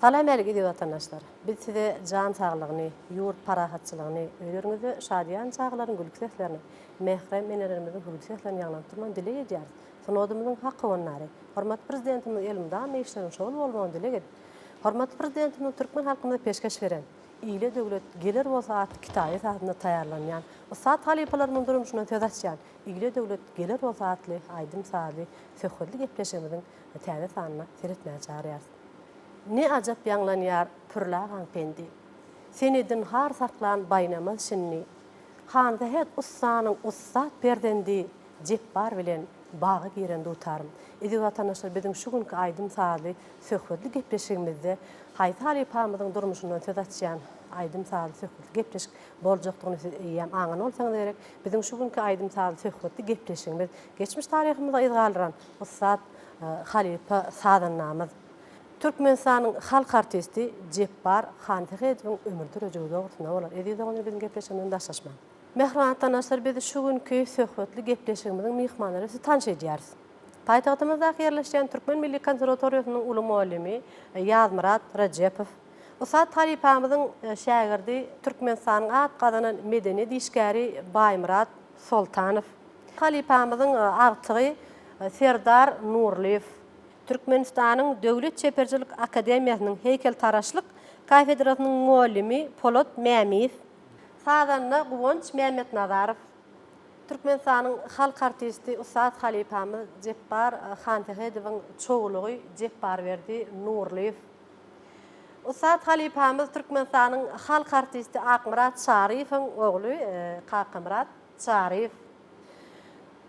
Salam älik eziz watandaşlar! Biz size jan saglygyny, ýurt parahatçylygyny, öýleriňizde şadyýan çagalaryň gülki seslerini, mährem enelerimiziň hüwdi seslerini ýaňlanyp durmagyny dileg edýäris. Sungatymyzyň hak howandary, hormatly Prezidentimiziň elmydama işleriniň şowly bolmagyny dileg edip, hormatly Prezidentimiziň türkmen halkymyza peşgeş beren Ile döwlet geler bolsa atly kitaby esasynda taýýarlanýan, ussat halypalarymyzyň durmuşyndan söz açýan Ile döwlet geler bolsa atly aýdym-sazly, söhbetli gepleşigimiziň täze sanyna seretmäge çagyrýarys. Ne ajap ýaňlanýar Pürli agaň pendi. Senedin har saklan Baýnamaz şindi. Hansähet ussanyň ussat perzendi Jepbar bilen baga giren dutarym. Eziz watandaşlar biziň şu günki aýdym-sazly söhbetli gepleşigimizde haýsy halypamyzyň durmuşyndan söz açýan aýdym-sazly söhbetli gepleşik boljakdygyny siz eýýäm aňan bolsaňyz gerek. Biziň şu günki aýdym-sazly söhbetli gepleşigimiz geçmiş taryhymyza yz galdyran ussat halypa sazandamyz, Türkmenistanyň halk artisti Jepbar Hansähedowyň ömür dörejigi dogrusynda bolar. Eziz doganlar biziň gepleşigimizden daşlaşmaň. Mähriban watandaşlar biz şu günki söhbetli gepleşigimiziň myhmanlary sizi tanyş edýäris. Paýtagtymyzdaky ýerleşýän Türkmen milli konserwatoriýasynyň uly mugallymy Ýazmyrat Rejepow, ussat halypamyzyň şägirdi Türkmenistanyň at gazanan medeniýet işgäri Baýmyrat Soltanow, halypamyzyň agtygy Serdar Nurlyýew, Türkmenistanyň Döwlet çeperçilik akademiýasynyň heýkeltaraşlyk kafedrasynyň mugallymy Polat Mämiýew, sazanda Guwanç Mämmetnazarow, Türkmenistanyň halk artisti ussat halypamyz Jepbar Hansähedowyň çowlugy Jepbarberdi Nurlyýew, ussat halypamyz Türkmenistanyň halk artisti Akmyrat Çaryýewiň ogly Kakamyrat Çaryýew.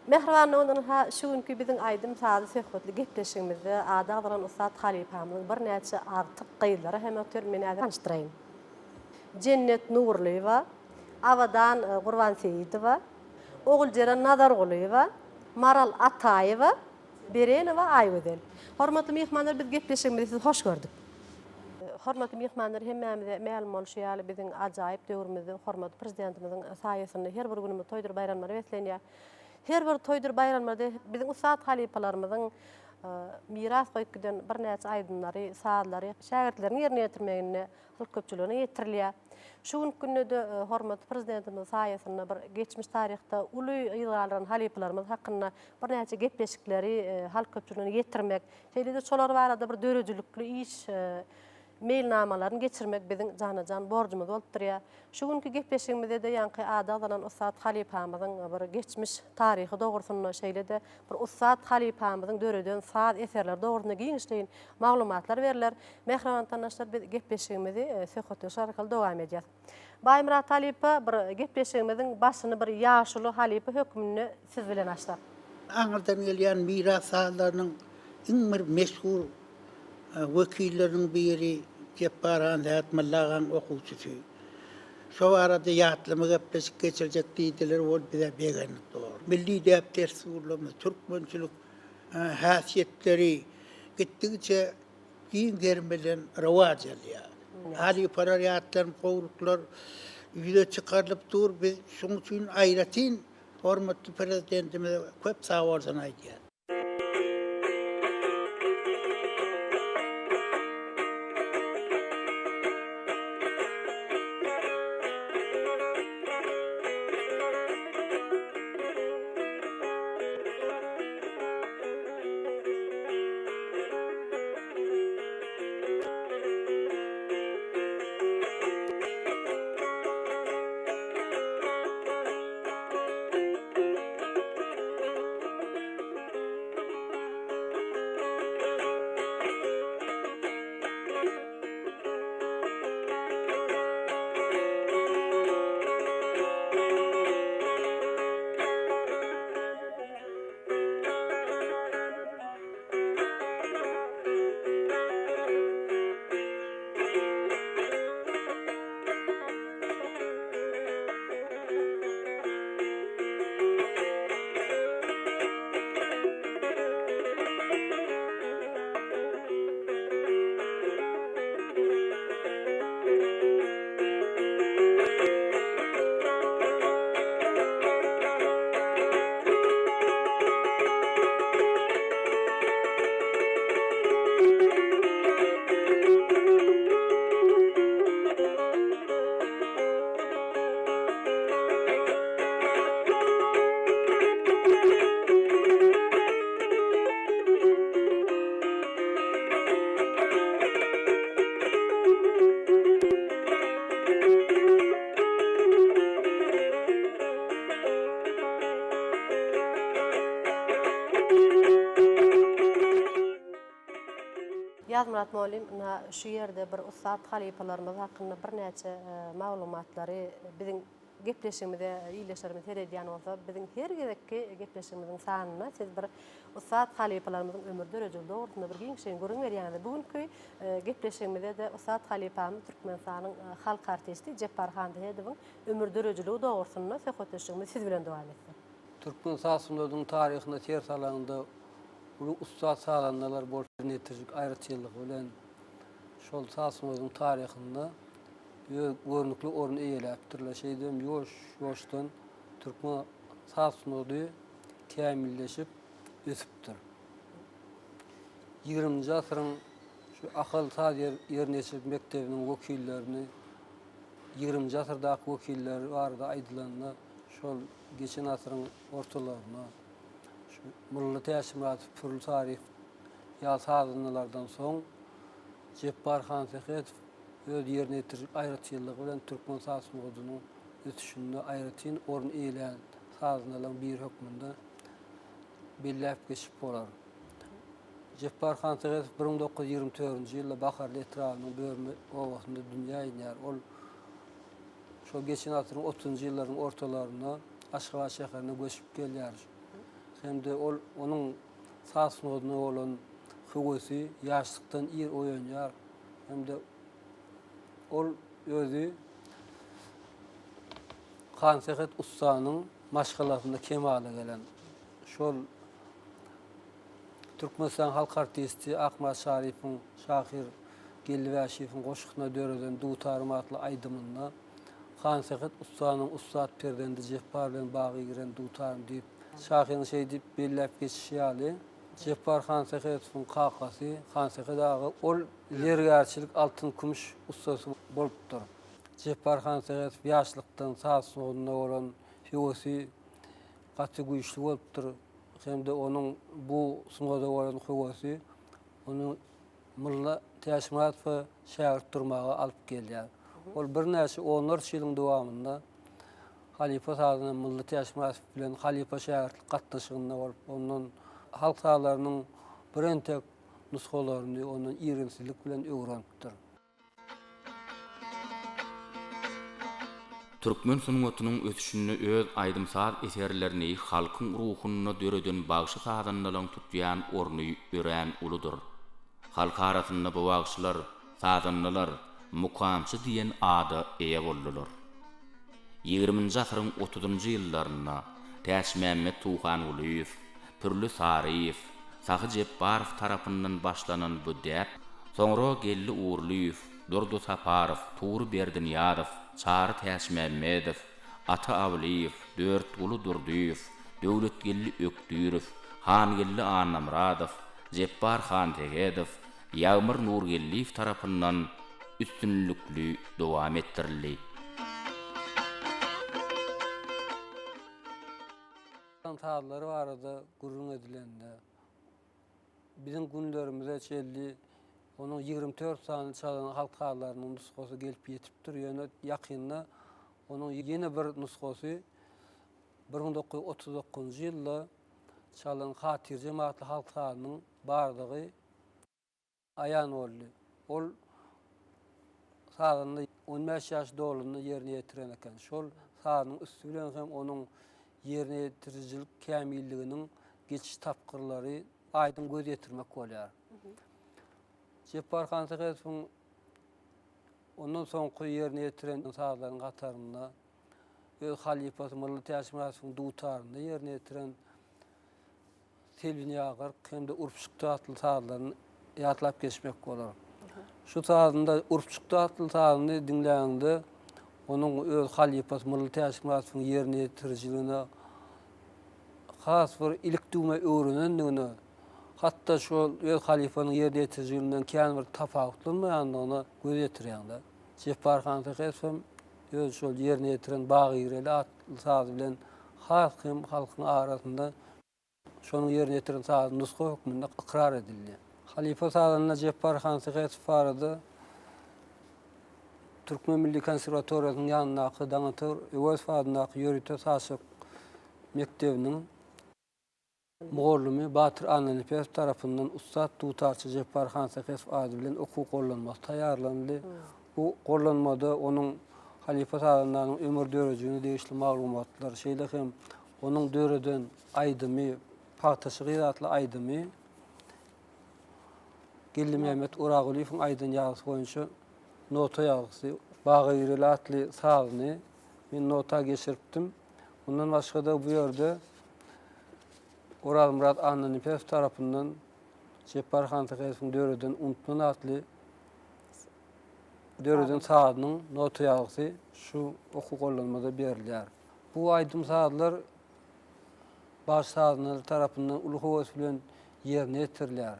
Mähriban doganlar ynha şu günki biziň aýdym-sazly söhbetli gepleşigimizde ady agzalan ussat halypamyzyň birnäçe agtyk gyzlary hem otyr, men häzir tanyşdyraýyn. Jennet Nurlyýewa, Abadan Gurbanseýidowa, Oguljeren Nazargulyýewa, Maral Ataýewa, Berenowa Aýgözel. Hormatly myhmanlar biz gepleşigimizi sizi hoş gördük. Hormatly myhmanlar hemmämize mälim bolşy ýaly biziň ajaýyp döwrümizde hormatly Prezidentimiziň saýasynda her bir günümiz toýdur baýramlara beslenýär. Her bir toýdur baýramlarda biziň ussat halypalarymyzyň miras goýup giden birnäçe aýdymlary, sazlary şägirtleriniň ýerine ýetirmeginde halk köpçüligine ýetirilýär. Şu günki günde-de hormatly Prezidentimiziň saýasynda bir geçmiş taryhda uly yz galdyran halypalarymyz hakynda birnäçe gepleşikleri halk köpçüligine ýetirmek, şeýle-de şolar barada bir döredijilikli iş meýilnamalaryny geçirmek biziň jana-jan borjumyz bolup durýar. Şu günki gepleşigimizde-de ýaňky ady agzalan ussat halypamyzyň bir geçmiş taryhy dogrusynda, şeýle-de bir ussat halypamyzyň döreden saz eserleri dogrusynda giňişleýin maglumatlar berler. Mähriban watandaşlar, biz gepleşigimizi söhbetdeşlik arkaly dowam edýäris. Baýmyrat halypa, bir gepleşigimiziň başyny bir ýaşuly halypa hökmünde siz bilen açsak. Aňyrdan gelýän miras sazlarynyň iň bir meşhur wekilleriniň biri Jepbar Hansähet Molla agaň okuwçysy. Şo barada ýatlama gepleşik geçirjek diýdiler, ol bize begendik dogry. Milli däp-dessurlarymyz, türkmençilik häsiýetleri gitdigiçe giň gerim bilen rowaç alýar. Halypalar ýatlanyp, gowulyklar ýüze çykarylyp dur. Biz şunuň üçin aýratyn hormatly Prezidentimize köp sagbolsun aýdýarys. Ýazmyrat mugallym, ynha, şu ýerde bir ussat halypalarymyz hakynda birnäçe maglumatlary biziň gepleşigimize ildeşlerimiz seredýän bolsa, biziň her gezekki gepleşigimiziň sanynda siz bir ussat halypalarymyzyň ömür döredijiligi dogrusynda bir giňişleýin gürrüň berýäňiz. Bu günki gepleşigimizde-de ussat halypamyz Türkmenistanyň halk artisti Jepbar Hansähedowyň ömür döredijiligi dogrusynda söhbetdeşligimizi siz bilen dowam etsek. Türkmen saz sungatynyň taryhyna ser salanyňda uly ussat sazandalar bolup ýetişik aýratynlygy bilen şol saz sungatynyň taryhynda öz görnükli orun eýeläpdirler. Şeýdibem ýuwaş-ýuwaşdan türkmen saz sungaty kämilleşip ösüpdir. Ýigriminji asyryň şu Ahal saz ýerine ýetirijilik mekdebiniň wekillerini ýigriminji asyrdaky wekilleri barada aýdylanda şol geçen asyryň ortalaryna şu Mylly Täçmyradow, Pürli Saryýew ýaly sazandalardan soň Jepbar Hansähedow öz ýerine ýetirijilik aýratynlygy bilen türkmen saz sungatynyň ösüşinde aýratyn orun eýelän sazandalaryň biri hökmünde belläp geçip bolar. Jepbar Hansähedow 1924-nji ýylda Baharly etrabynyň Börme obasynda dünýä inýär. Ol şol geçen asyryň otuzynjy ýyllarynyň ortalarynda Aşgabat şäherine göçüp gelýär. Hem-de ol onuň saz sungatyna bolan höwesi ýaşlykdan ir oýanýar. Hem-de ol özi Hansähet ussanyň maşgalasynda kemala gelen. Şol Türkmenistanyň halk artisti Akmyrat Şarypowyň şahyr Geldi Bäşiýewiň goşgusyna döreden Dutarym atly aýdymynda Hansähet ussanyň ussat perzendi Jepbar bilen baga giren dutarym diýip, şahyryň şeý diýip belläp geçişi ýaly, Jepbar Hansähedowyň kakasy Hansähet aga ol zergärçilik altyn-kümüş ussasy bolupdyr. Jepbar Hansähedow ýaşlykdan saz sungatyna bolan höwesi gaty güýçli bolupdyr hem-de onuň bu sungata bolan höwesi ony Mylly Täçmyradowa şägirt durmaga alyp gelýär. Ol birnäçe onlarça ýylyň dowamynda halypa sazanda Mylly Täçmyradow bilen halypa-şägirtlik gatnaşygynda bolup, ondan halk sazlarynyň birentek nusgalaryny ondan irginsizlik bilen öwrenipdir. Türkmen sungatynyň ösüşinde öz aýdym-saz eserlerini halkyň ruhunda döreden bagşy-sazandalaryň tutýan orny örän uludyr. Halk arasynda bu bagşylar, sazandalar mukamçy diýen ada eýe boldular. Ýigriminji asyryň otuzynjy ýyllarynda Täçmämmet Suhangulyýew, Pürli Saryýew, Sahy Jepbarow tarapyndan başlanan bu däp soňra Geldi Ugurlyýew, Durdy Saparow, Tury Berdinyýazow, Çary Täçmämmedow, Ata Awlyýew, Dörtguly Durdyýew, Döwletgeldi Ökdirow, Hangeldi Annamyradow, Jepbar Hansegedow, Ýagmyr Nurgeldiýew tarapyndan üstünlikli dowam etdirildi. Sazlary barada gürrüň edilende, biziň günlerimize çenli onuň 24 sany çalan halk sazlarynyň nusgasy gelip ýetipdir, ýöne ýakynda onuň ýene bir nusgasy 1939-njy ýylda çalan Hatyrjem atly halk sazynyň bardygy aýan boldy. Ol sazanda 15 ýaş dolanda ýerine ýetiren eken. Şol sazynyň üsti bilen hem onuň ýerine ýetirijilik kämilliginiň geçiş tapgyrlary aýdyň göz ýetirmek bolýar. Jepbar Hansähedowyň ondan soňky ýerine ýetiren sazlaryň hatarynda öz halypasy Mylly Täçmyradowyň dutarynda ýerine ýetiren Selbin ýagyrk hem-de Urupçykdy atly sazlaryny ýatlap geçmek bolar. Şu sazynda Urupçykdy atly sazyny diňläniňde onuň öz halypasy Mylly Täçmyradowyň ýerine ýetirijiligine has bir ilik-düwme öwrenendigine, hatda şol öz halypanyň ýerine ýetirijiliginden kän bir tapawutlanmaýandygyna göz ýetirýäň-de. Jepbar Hansähedow hem öz şol ýerine ýetiren Bagyreli atly sazy bilen has hem halkyň arasynda şonuň ýerine ýetiren sazy nusga hökmünde ykrar edildi. Halypa sazanda Jepbar Hansähedow barada Türkmen milli konserwatoriýasynyň ýanyndaky Daňatar Öwezow adyndaky ýörite sazçylyk mekdebiniň. Mugallymy Batyr Annanepesow tarapyndan ussat dutarçy Jepbar Hansähedow ady bilen okuw gollanmasy taýýarlanyldy. Bu gollanmada onuň halypa sazandanyň ömür dörejigine degişli maglumatlar, şeýle hem onuň döreden aýdymy Pagtaçy gyz atly aýdymy Geldimämmet Oragulyýewiň aýdan ýazgysy boýunça nota ýazgysy Baga gireli atly sazyny men nota geçiripdim. Mundan başga-da bu ýerde Orazmyrat Annanepesow tarapyndan Jepbar Hansähedowyň döreden Unutman atly döreden sazynyň nota ýazgysy şu okuw gollanmada berilýär. Bu aýdym-sazlar baş sazandalar tarapyndan uly höwes bilen ýerine ýetirilýär.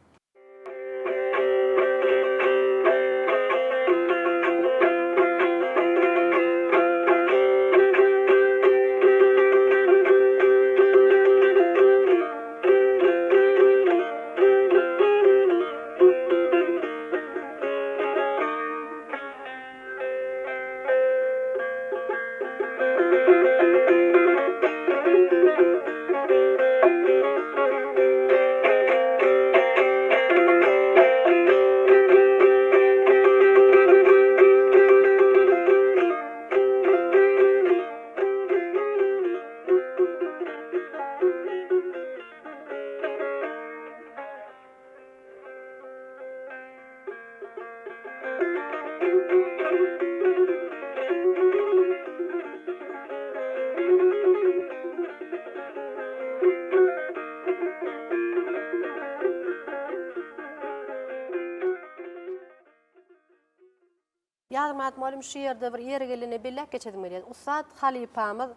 Ýazmyrat mugallym şu ýerde bir ýeri gelende belläp geçesim gelýär. Ussat halypamyz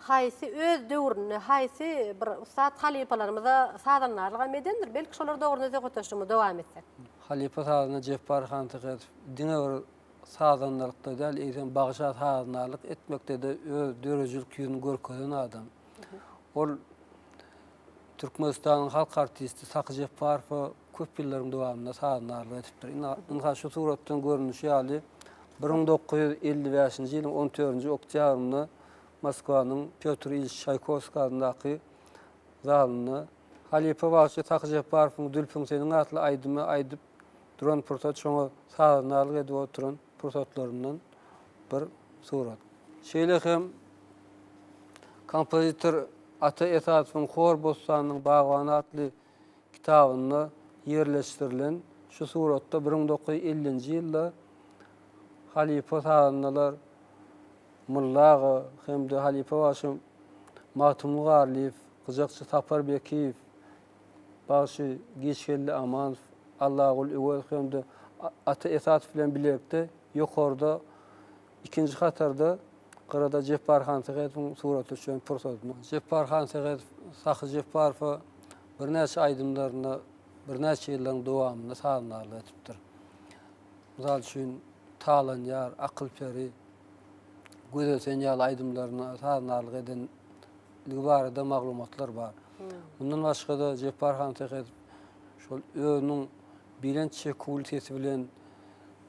haýsy öz döwründe haýsy bir ussat halypalarymyza sazandarlygam edendir. Belki şolar dogrunda söhbetdeşligimizi dowam etsek. Halypa sazanda Jepbar Hansähedow diňe bir sazandalykda däl, eýsem bagşa sazandarlyk etmekde-de öz döredijilik ýüzüni görkezen adam. Ol Türkmenistanyň halk artisti Saky Jepbarowa köp ýyllaryň dowamynda sazandarlyk edipdir. Ynha şu suratdan görnüşi ýaly, 1955-nji ýylyň on dördünji oktýabrynda Moskwanyň Pýotr Ilýiç Çaýkowskiý adyndaky zalynda halypa bagşy Saky Jepbarowyň Zülpüň seniň atly aýdymy aýdyp duran pursat şoňa sazandarlyk edip oturan pursatlaryndan bir surat. Şeýle hem kompozitor Ata Esadowyň Hor bossanynyň bagbany atly kitabynda ýerleşdirilen şu suratda 1950-nji ýylda halypa sazandalar Mylla aga hem-de halypa bagşy Magtymguly Garlyýew, gyjakçy Sapar Bekiýew, bagşy Giçgeldi Amanow, Allaguly Öwezow hem-de Ata Esatow bilen bilelikde ýokarda ikinji hatarda gyrada Jepbar Hansähedowyň suraty düşen pursatyny. Jepbar Hansähedow Sahy Jepbarowa birnäçe aýdymlarynda birnäçe ýyllaryň dowamynda sazandarlyk edipdir. Mysal üçin, Talanýar, Akyl peri, Gözel sen ýaly aýdymlaryna sazandarlyk edenligi barada maglumatlar bar. Mundan başga-da Jepbar Hansähedow şol özüniň belent çeküwli sesi bilen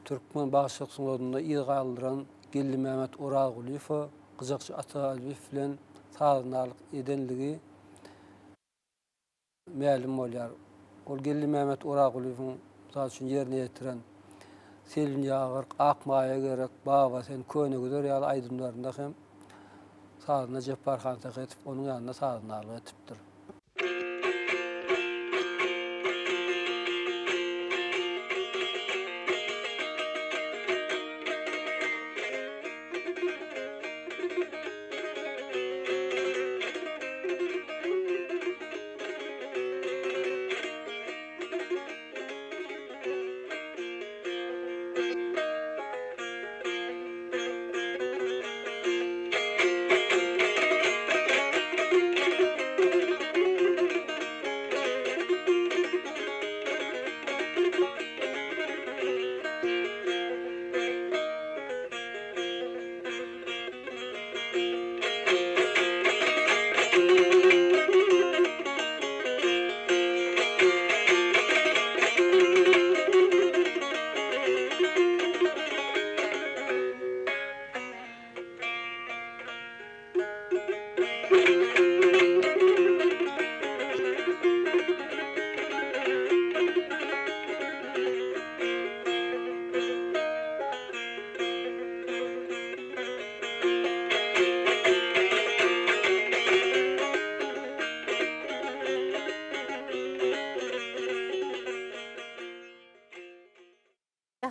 türkmen bagşylyk sungatynda yz galdyran Geldimämmet Orazgulyýewe, gyjakçy Ata Alwyýew bilen sazandarlyk edenligi mälim bolýar. Ol Geldimämmet Orazgulyýewiň, mysal üçin, ýerine ýetiren Selin ýagyr, Ak maýa gerek, Baba sen, Köne güzer ýaly aýdymlarynda hem sazanda Jepbar Hansähetow onuň ýanynda sazandarlyk edipdir.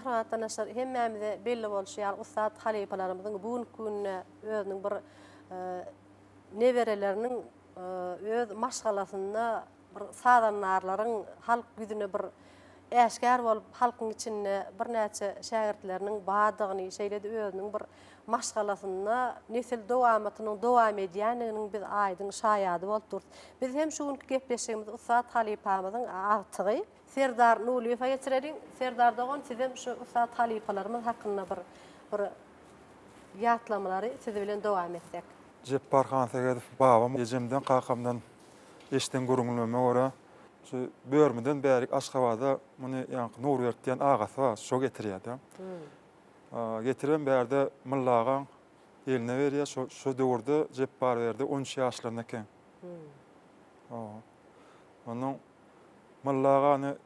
Mähriban watandaşlar, hemmämize belli bolşy ýaly, ussat halypalarymyzyň bu günki günde özüniň bir nebereleriniň öz maşgalasynda bir sazandarlaryň halk ýüzüne bir äşgär bolup, halkyň içinde birnäçe şägirtleriniň bardygyny, şeýle-de özüniň bir maşgalasynda nesil dowamatynyň dowam edýändiginiň biz aýdyň şaýady bolup durus. Biz hem şu günki gepleşigimizi ussat halypamyzyň agtygy Serdar Nulyýewe geçireliň. Serdar dogan sizem şu ussat halypalarymyz hakynda bir bir ýatlamalary siz bilen dowam etsek. Jepbar Hansähedow babam ejemden kakamdan eşiden gürrüňlerime görä şu Börmüden bärik Aşgabada muny ýaňky Nurberdi diýen agasy bar şo getirýärdi. Getiribem bärde Mylla agaň eline berýär şo şo döwürde Jepbarberdi 13 ýaşlarynda eken. Ondan Mylla agany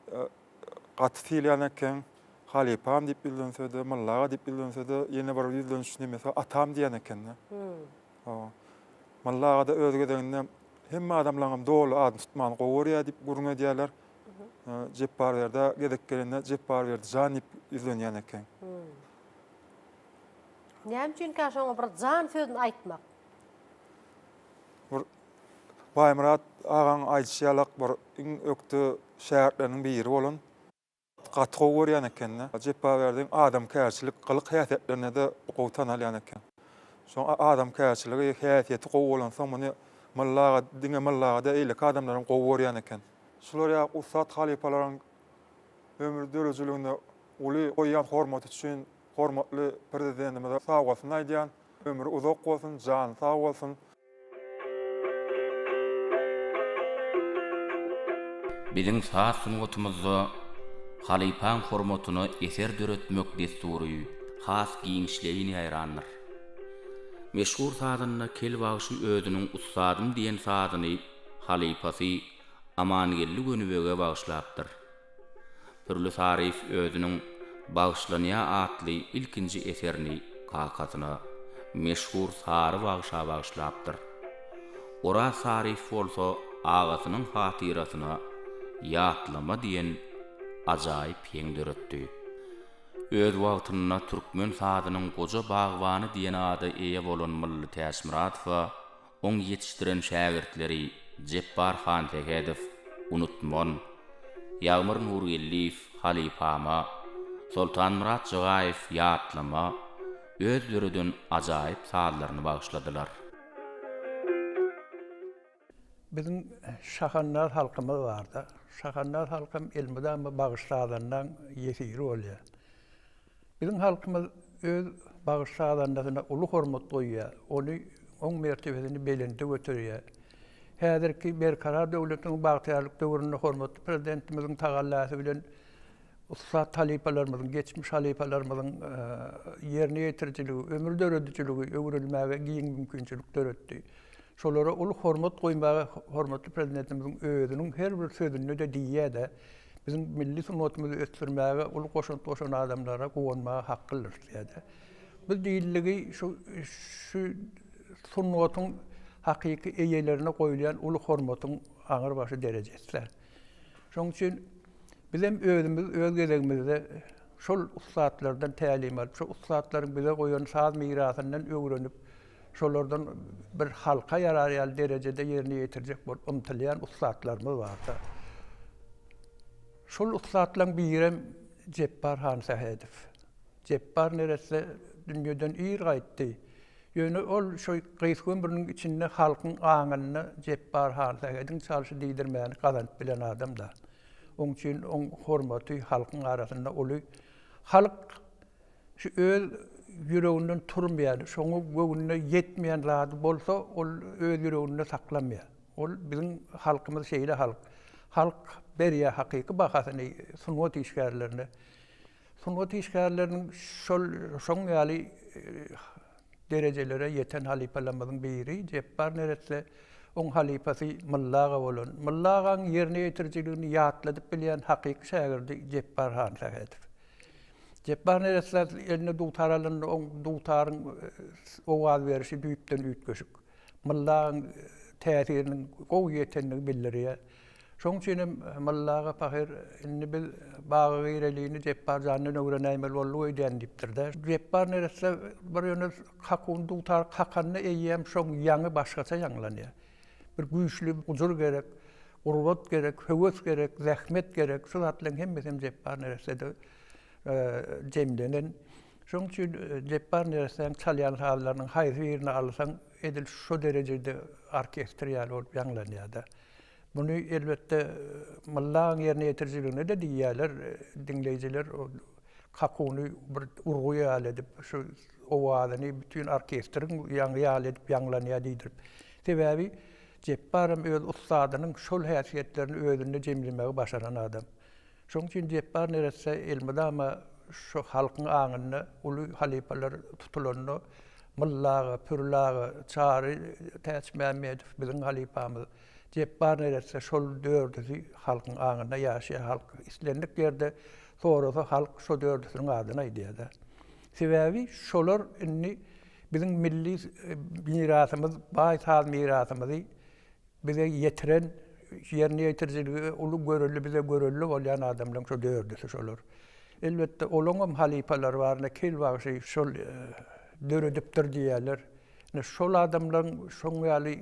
gaty sylaýan eken. Halypam diýip ýüzlense-de, Mylla aga diýip ýüzlense-de, ýene bir ýüzleniş nemesi atam diýen eken-de. Mylla aga-da öz gezeginde hemme adamlaryňam doly adyny tutmany gowy görýär diýip gürrüň edýärler. Jepbarberdä gezek gelende Jepbarberdi jan diýip ýüzlenýän eken. Näme üçinkä şoňa bir jan sözüni aýtmak? Bir Baýmyrat agaň aýdyşy ýalak bir iň ökde şägirtleriniň biri bolan. Gaty gowy görýän eken-de. Jepbarberdiň adamkärçilik gylyk-häsiýetlerine-de gowy tanalýan eken. Şoň adamkärçiligi, häsiýeti gowy bolansoň muny Mylla aga, diňe Mylla aga däl, eýleki adamlaram gowy görýän eken. Şular ýaly ussat halypalaryň ömür döredijiligine uly goýýan hormaty üçin hormatly Prezidentimize sagbolsun aýdýan. Ömri uzak bolsun, jany sag bolsun. Biziň saz sungatymyzda halypaň hormatyna eser döretmek dessury has giňişleýin ýaýrandyr. Meşhur sazanda Kel bagşy özüniň Ussadym diýen sazyny halypasy Amangeldi Gönübege bagyşlapdyr. Pürli Saryýew özüniň Bagyşlanýa atly ilkinji eserini kakasyna, meşhur Sary bagşa bagyşlapdyr. Oraz Saryýew bolsa agasynyň hatyrasyna Ýatlama diýen ajaýyp heň döretdi. Öz wagtynda türkmen sazynyň goja bagbany diýen ada eýe bolan Mylly Täçmyradowa Oň ýetişdiren şägirtleri Jepbar Hansähedow, Unutman, Ýagmyr Nurgeldiýew, Halypama, Soltanmyrat Jygaýew, Ýatlama, öz döreden ajaýyp sazlaryny bagyşladylar. Biziň şahandaz halkymyz barda. Şahandaz halkam elmydama bagyş-sazandaň ýesiri bolýar. Biziň halkymyz öz bagşy-sazandasyna uly hormat goýýar, ony, oň mertebesini belende göterýär. Häzirki Berkarar döwletiniň bagtyýarlyk döwründe hormatly Prezidentimiziň tagallasy bilen ussat halypalarymyzyň, geçmiş halypalarymyzyň ýerine ýetirijiligi, ömür döredijiligi öwrenilmäge giň mümkinçilik döretdi. Şolara uly hormat goýmaga hormatly Prezidentimiziň özüniň her bir sözünde-de diýýär-de, Biziň milli sungatymyzy ösdürmäge uly goşant goşan adamlara guwanmaga haklydyrys diýýär-de. Bu diýildigi şu şu sungatyň hakyky eýelerine goýulýan uly hormatyň aňrybaşy derejesi-dä. Şonuň üçin bizem özümiz öz gezegimizde şol ussatlardan tälim alyp, şol ussatlaryň bize goýan saz mirasyndan öwrenip, şolardan bir halka ýarar ýaly derejede ýerine ýetirjek bolup ymtylýan ussatlarymyz bardy. Şol ussatlaryň birem Jepbar Hansähedow. Jepbar neresse dünýeden ir gaýtdy. Ýöne ol şo gysga ömrüniň içinde halkyň aňynda Jepbar Hansähediň çalşy diýdirmäni gazanyp bilen adam-da. Oň üçin oň hormaty halkyň arasynda uly. Halk Şu öz ýüreginden turmaýan, şoňa göwnüne ýetmeýän zady bolsa, ol öz ýüreginde saklamaýar. Ol biziň halkymyz şeýle halk. Halk berýär hakyky bahasyny sungat işgärlerine. Sungat işgärleriniň şol şoň ýaly derejelere ýeten halypalarymyzyň biri Jepbar neresse, oň halypasy Mylla aga bolan. Mylla agaň ýerine ýetirijiligini ýatladyp bilýän hakyky şägirdi Jepbar Hansähedow. Jepbar neresse eline dutar alanda oň dutaryň owaz berişi düýpden üýtgeşik. Mylla agaň täsiriniň gowy ýetendigi bildirýär. Şoň üçin hem Molla aga pahyr indi biz Baga Girelini Jepbar jandan öwrenäýmeli bolduk öýdýän diýipdir-de. Jepbar neresse bir ýöne kakuny dutar kakanda eýýäm şoň ýaňy başgaça ýaňlanýar. Bir güýçli gujur gerek, gurbat gerek, höwes gerek, zähmet gerek. Şu zatlaryň hemmesem Jepbar neressede jemlenen. Şonuň üçin Jepbar neressäň çalýan sazlarynyň haýsy birini alsaň, edil şo derejede orkestr ýaly bolup ýaňlanýar-da. Muny elbetde Myllagyň ýerine ýetirijiligine-de diýýärler, diňleýjiler kakuny bir urgy ýaly edip, şu owazyny bütin orkestriň ýaňy ýaly edip ýaňlanýar diýdirip. Sebäbi Jepbaram öz ussadynyň şol häsiýetlerini özünde jemlemegi başaran adam. Şonuň üçin Jepbar neresse elmydama şu halkyň aňynda uly halypalar tutulanda Mylla aga, Pürli aga, Çary Täçmämmedow biziň halypamyz, Jepbar neresse şol dördüsi halkyň aňynda ýaşaýar. Halk islendik ýerde sorasa halk şo dördüsiniň adyny aýdýar-da. Sebäbi şolar indi biziň milli mirasymyz, baý saz mirasymyzy Bize ýetiren, ýerine ýetirijiligi uly görelde bize görelde bolýan adamlaryň şo dördüsi şolar. Elbetde olaňam halypalary bar, ine Kel bagşy şol döredipdir diýýärler. Ine şol adamlaryň şoň ýaly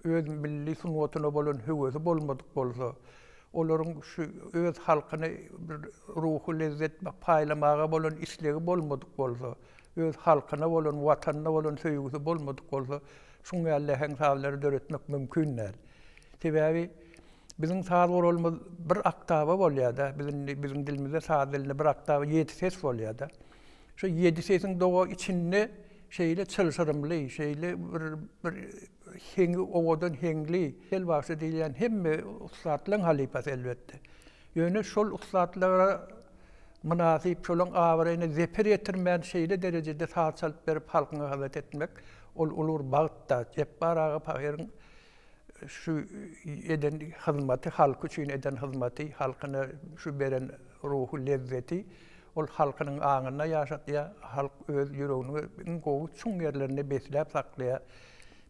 öz milli sungatyna bolan höwesi bolmadyk bolsa, olaryň şu öz halkyna bir ruhy lezzet paýlamaga bolan islegi bolmadyk bolsa, öz halkyna bolan, watanyna bolan söýgüsi bolmadyk bolsa, şuň ýaly läheň sazlary döretmek mümkin däl. Sebäbi biziň saz guralymyz bir oktawa bolýar-da, biz indi biziň dilimizde saz dilinde bir oktawa ýedi ses bolýar-da. Şu ýedi sesiň doga içinde şeýle çylşyrymly, şeýle bir bir heňi owadan heňli, tel bagşy diýilýän hemme ussatlaryň halypasy elbetde. Ýöne şol ussatlara mynasyp, şolaň abraýyna zeper ýetirmän şeýle derejede saz çalyp berip halkyňa hyzmat etmek, ol uly bir bagt-da. Jepbar aga pahyryň şu eden hyzmaty, halky üçin eden hyzmaty, halkyna şu beren ruhy lezzeti, ol halkynyň aňynda ýaşatýar, halk öz ýüreginiň iň gowy çuň ýerlerinde besläp saklaýar.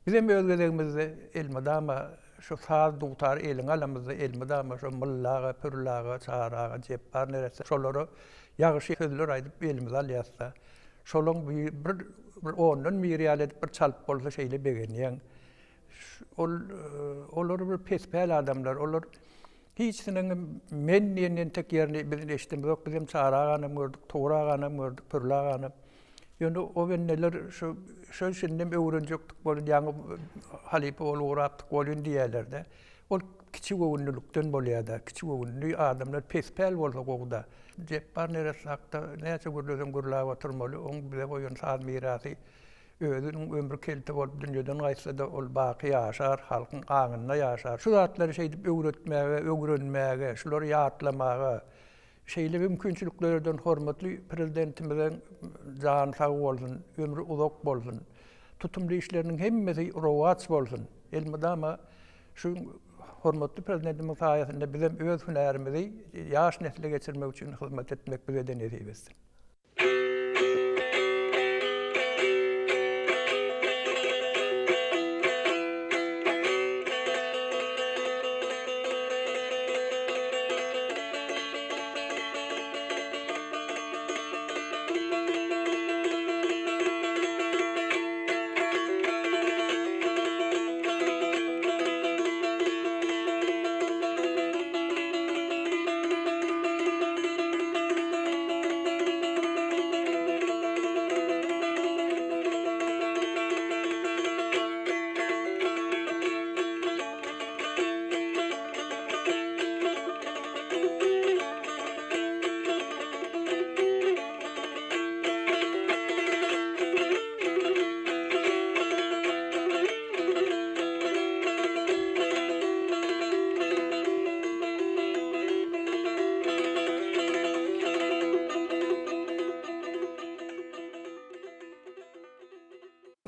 Bizem öz gezegimizde elmydama Şu saz dutary eliňe alamyzda elmydama şo Mylla aga, Pürli aga, Çary aga, Jepbar neresse şolara ýagşy sözler aýdyp elimize alýasda. Şolaň bir bir ondan biri ýaly edip bir çalyp bolsa şeýle begenýäň. Ol olar bir pespäl adamlar. Olar hiçsiniň men diýen entek ýerini biz eşidemizok. Bizem Çary aganam gördük, Tugur aganam gördük, Pürli aganam. Ýöne o bendeler şu şo şindem öwrenjekdik bolun, ýaňy halypa bolup ugrapdyk bolun diýýärler-de. Ol kiçi göwünlilikden bolýar-da. Kiçi göwünli adamlar pespäl bolsa gowy-da. Jepbar neresse hakda näçe gürleseň gürläp oturmaly. Oň bize goýan saz mirasy özüniň ömri kelte bolup dünýeden gaýtsa-da ol baky ýaşar, halkyň aňynda ýaşar. Şu zatlary şeýdip öwretmäge, öwrenmäge, şulary ýatlamaga, Şeýle mümkinçiliklerden hormatly Prezidentimiziň jany sag bolsun, ömri uzak bolsun, tutumly işleriniň hemmesi rowaç bolsun! Elmydama şu hormatly Prezidentimiziň saýasynda bizem öz hünärimizi ýaş nesle geçirmek üçin hyzmat etmek bize-de nesip etsin!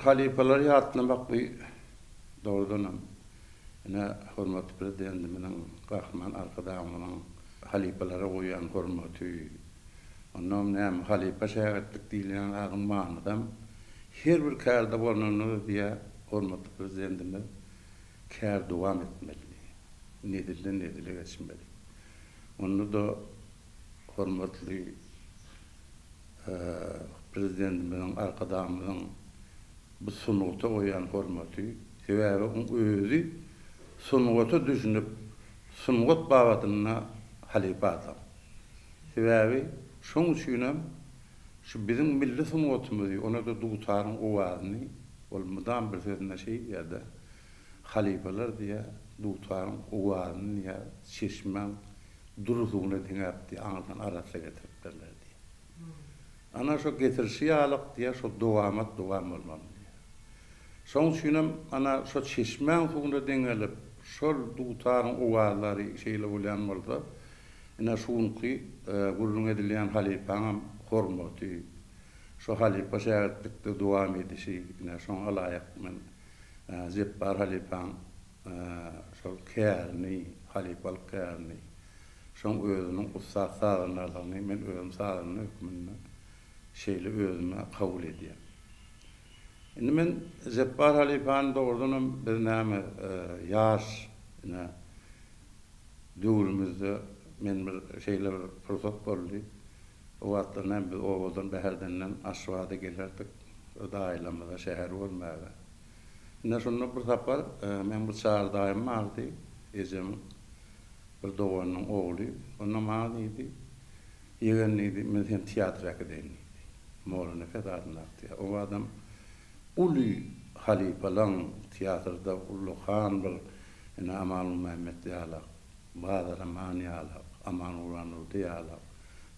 Halypalary ýatlamak bu dogrudanam ine hormatly Prezidentimiziň Gahryman Arkadagymyzyň halypalara goýýan hormaty, ondanam näme halypa şägirtlik diýilýän zadyň manysam her bir kärde bolnanda diýýär hormatly Prezidentimiz kär dowam etmeli diýýär. Nesilden nesile geçmeli. Onda-da hormatly Prezidentimiziň, Arkadagymyzyň bu sungata goýýan hormaty, sebäbi oň özi sungata düşünip, sungat babatynda halypa adam. Sebäbi şoň üçinem şu biziň milli sungatymyzy, onda-da dutaryň owazyny ol mydam bir sözünde şeý diýýär-de, Halypalar diýýär, dutaryň owazyny diýýär, çeşmäň dury suwuna deňäp diýýär, aňyrdan arassa getiripdirler diýýär. Ana şo getirişi ýalyk diýýär, şo dowamat dowam bolmaly diýýär. Şoň üçinem ana şo çeşmäň suwuna deňelip, şol dutaryň owazlary şeýle bolýan bolsa, ine şu günki gürrüň edilýän halypaňam hormaty, şo halypa şägirtlikde dowam edişi, ine şoňa laýyk men Jepbar halypaň şol kärini, halypalyk kärini, şoň özüniň ussat sazandarlygyny men özüm sazanda hökmünde şeýle özüme kabul edýän. Indi men Jepbar halypany dogrudanam biz näme ýaş ine döwrümizde men bir şeýle bir pursat boldy. O wagtlar näme biz obadan Bäherdenden Aşgabada gelerdik daýylarymyza şäheri görmäge. Ine şonda bir sapar meň bir Çary daýym bardy, ejemiň bir doganynyň ogly. Onda maňa diýdi, Ýegen diýdi, men seni teatra äkideýin diýdi. Mollanepes adyndaky teatr. O adam uly halypalaň teatrda ullakan bir ine Aman Gulmämmet ýalak, Bazar Aman ýalak, Aman Gurbandurdy ýalak,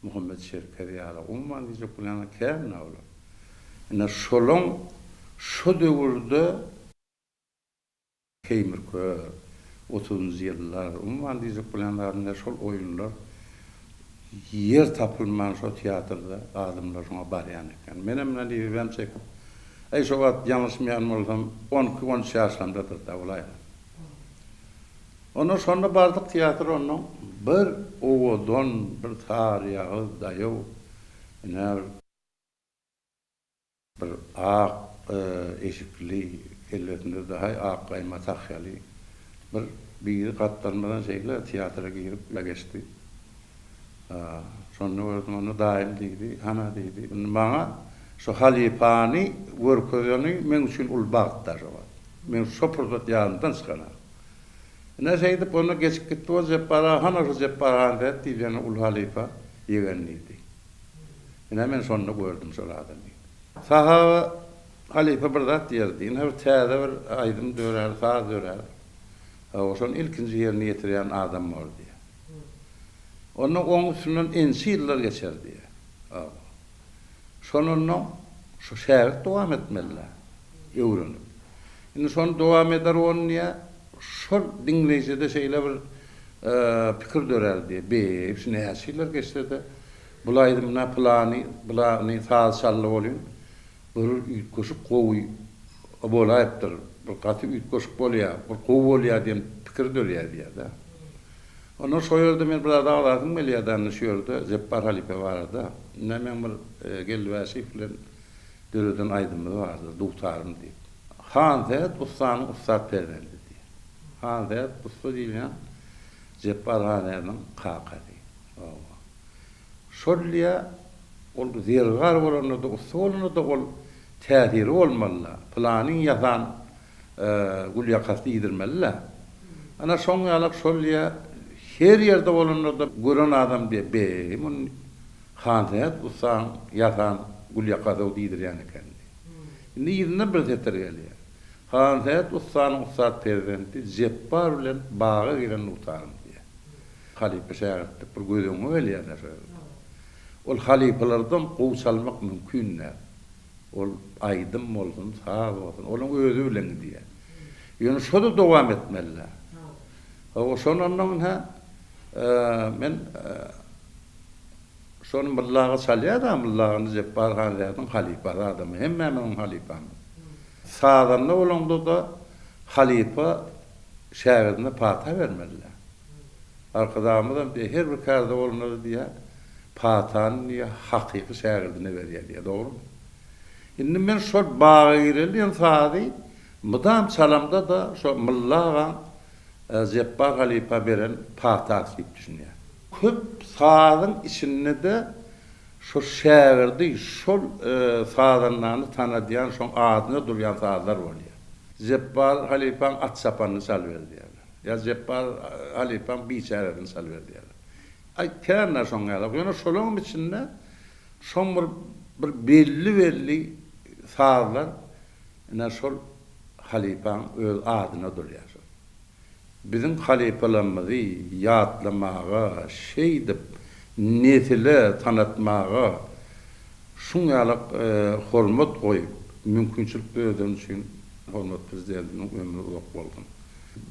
Muhammet Çerkez ýalak, umuman diýjek bolýan kän-dä olar. Ine şolaň şo döwürde Keýmir kör, otuzynjy ýyllar, umuman diýjek bolýan zadym ine şol oýunlar ýer tapylman şo teatrda adamlar şoňa barýan eken. Menem ine nibibem çekip, äý şo wagt ýalňyşmaýan bolsam on iki, on üç ýaşlarymdadyr-da bolaýmaly. Onda şonda bardyk teatra onnoň bir owadan bir saryýagyz daýaw ine bir. Bir ak eşikli, kellesinde dahy ak gaýma tahýaly bir biri gapdalymyzdan şeýle teatra girip geçdi. Şonda gördüm, onda daýym diýdi, hana diýdi, indi maňa şu halypany görkezeni meň üçin uly bagt-da şo wagt. Men şo pursat ýadymdan çykanok. Ine şeýdip onda geçip gitdi ol Jepbar aga, hana şu Jepbar Hansähet diýilýän uly halypa ýegen diýdi. Ine men şonda gördüm şol adamy. Sahaba halypa bir zat diýerdi, ine bir täze bir aýdym dörär, saz dörär. Hawa, şony ilkinji ýerine ýetirýän adam bor diýýär. Onda oň üstünden ençe ýyllar geçer diýýär. Hawa. Şondan şu şägirt dowam etmeli-dä, öwrenip. Indi şony dowam eder ony diýýär, şol diňleýjide şeýle bir pikir dörär diýýär, Be, şu näçe ýyllar geçse-de, Bul aýdymda pylany, pylany saz çaldy welin, bir üýtgeşik gowy bolaýypdyr, bir gaty üýtgeşik bolýar, bir gowy bolýar diýen pikir dörýär diýýär-de. Ondan şo ýerde men bir zat agzasym gelýär-de indi şu ýerde Jepbar halypa barada. Indi meň bir Geldi Bäşiýew bilen döreden aýdymymyz bardyr, Dutarym diýip. Hansähet ussanyň ussat perzendi diýýär. Hansähet ussa diýilýän Jepbar Hansähediň kakasy. Hawa. Şol diýýä, ol zergär bolanda-da, ussa bolanda-da ol täsiri bolmaly-da. Pylanyň ýasan gülýakasy diýdirmeli-dä. Ana, şoň ýalak şol diýýä, her ýerde bolanda-da gören adam diýýä, Be, muny Hansähet ussaň ýasan gülýakasy-ow diýdirýän eken diýýä. Indi yzyndan bir setir gelýär. Hansähet ussanyň ussat perzenti Jepbar bilen baga giren dutarym diýýär. Halypa şägirtlik bir göz öňüňe gelýär-dä şo ýerde. Ol halypalardan gowy çalmak mümkin däl. Ol aýdym bolsun, saz bolsun, olaň özi bilen gidýär. Ýöne şo-da dowam etmeli-dä. Hawa, şondan ynha, men şony Mylly aga çalýar-da, Mylly aga indi Jepbar Hanzädiň halypasy adamy, hemmämiziň halypamyz. Sazanda bolaňda-da halypa şägirdine pata bermeli-dä. Arkadagymyzam diýýär, her bir kärde bolanda-da diýýär, patany diýýär, hakyky şägirdine berýär diýýär, dogrumy? Indi men şol Baga gireli diýen sazy mydam çalamda-da şo Mylly agaň. Jepbar halypa beren patasy diýip düşünýän. Köp sazyň içinde-de şo şägirdi şol sazandany tanadýan, şoň adyna durýan sazlar bolýar. Jepbar halypaň at çapanyny çalyber diýýärler. Ýa Jepbar halypaň biçäresini çalyber diýýärler. Aý, kän-dä şoň ýaly. Ýöne şolaňam içinde şoň bir bir belli-belli sazlar ine şol halypaň öz adyna durýar şol. Biziň halypalarymyzy ýatlamaga, şeýdip nesile tanatmaga şuň ýalak hormat goýup, mümkinçilik döredeni üçin hormatly Prezidentimiziň ömri uzak bolsun.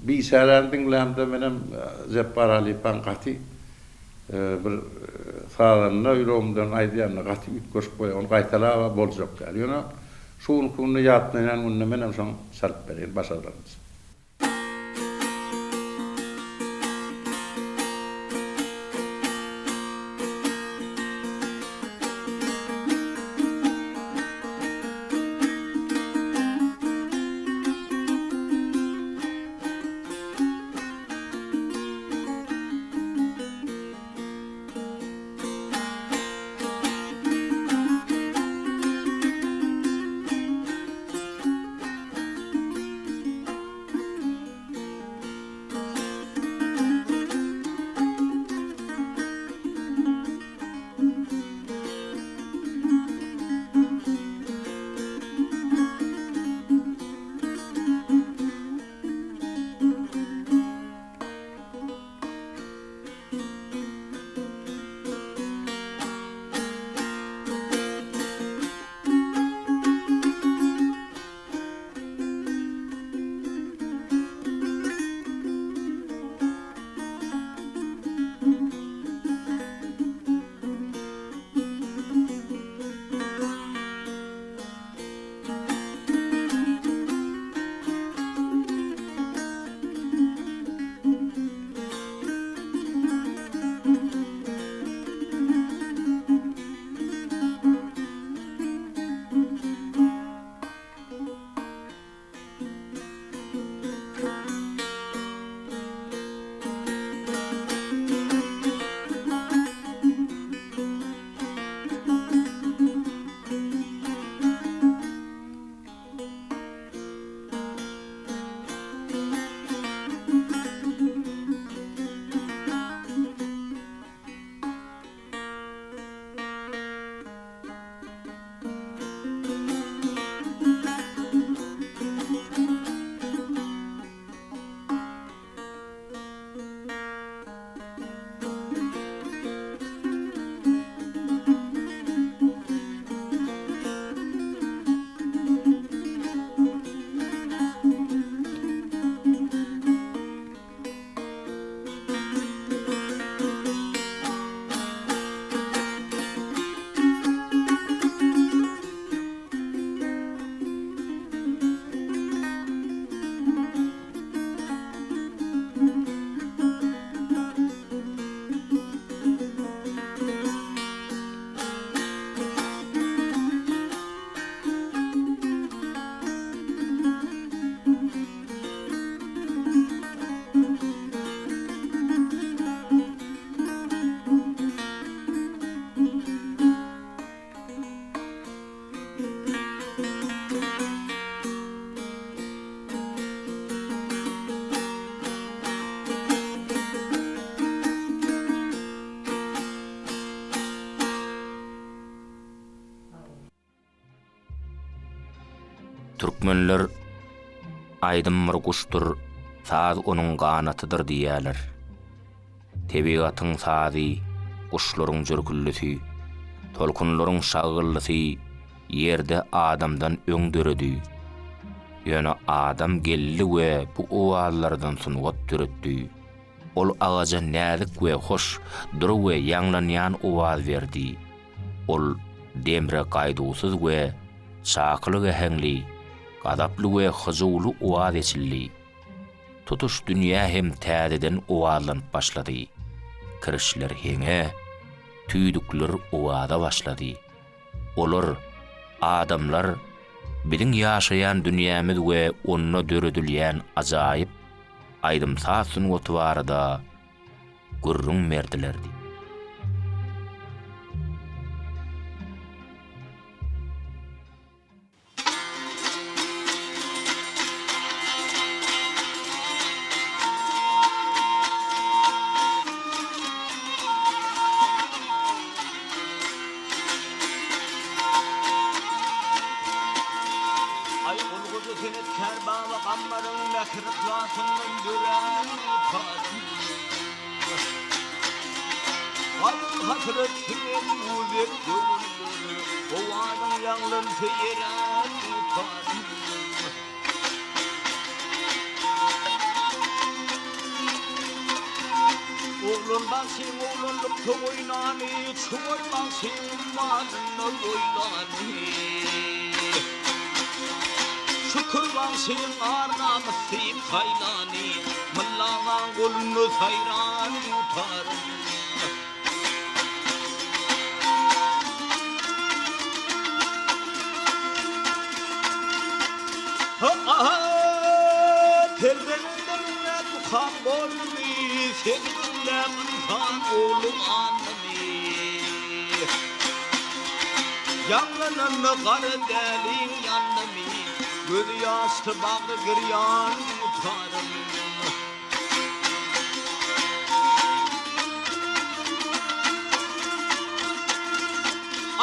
Biçäräni diňlämde menem Jepbar halypaň gaty bir sazanda ýüregimden aýdýanda gaty üýtgeşik bolýar. Ony gaýtalaba boljak däl. Ýöne şu günki günde ýatlanýan günde menem şoň çalyp bereýin başardanymça. Türkmenler Aýdym bir guşdur, saz onuň ganatydyr diýýärler. Tebigatyň sazy, guşlaryň jürküldisi, tolkunlaryň şaggyldysy ýerde adamdan öň döredi. Ýöne adam geldi we bu owazlardan sungat döretdi. Ol agaja näzik we hoş, dury we ýaňlanýan owaz berdi. Ol demre gaýduwsyz we çakylyk äheňli, gazaply we hyjuwly owaz eçildi. Tutuş dünýä hem täzeden owazlanyp başlady. Kirişler heňe, tüýdükler owaza başlady. Olar, adamlar, biziň ýaşaýan dünýämiz we onda döredilýän ajaýyp. aýdym-saz sungaty barada gürrüň berdiler. Aý gulguzy senetkär Baba Gambaryň mähir-yhlasyndan dörän dutarym. Gaýgy-hasrat siňen uzak göwünlere Owazyň ýaňlansa ýere dutarym. Oglan bagşyň oglanlykda oýnany, Çuwal bagşyň ummanynda boýlany. Şükür bagşyň ar-namys diýip saýlany, Mylla agaň golunda saýran dutarym. Perzendiň mukam boldumy, Seni diňläp ynsan ogly gandymy? Ýaňlananda gara däliň ýandymy, Gözi ýaşly bagry girýan dutarym.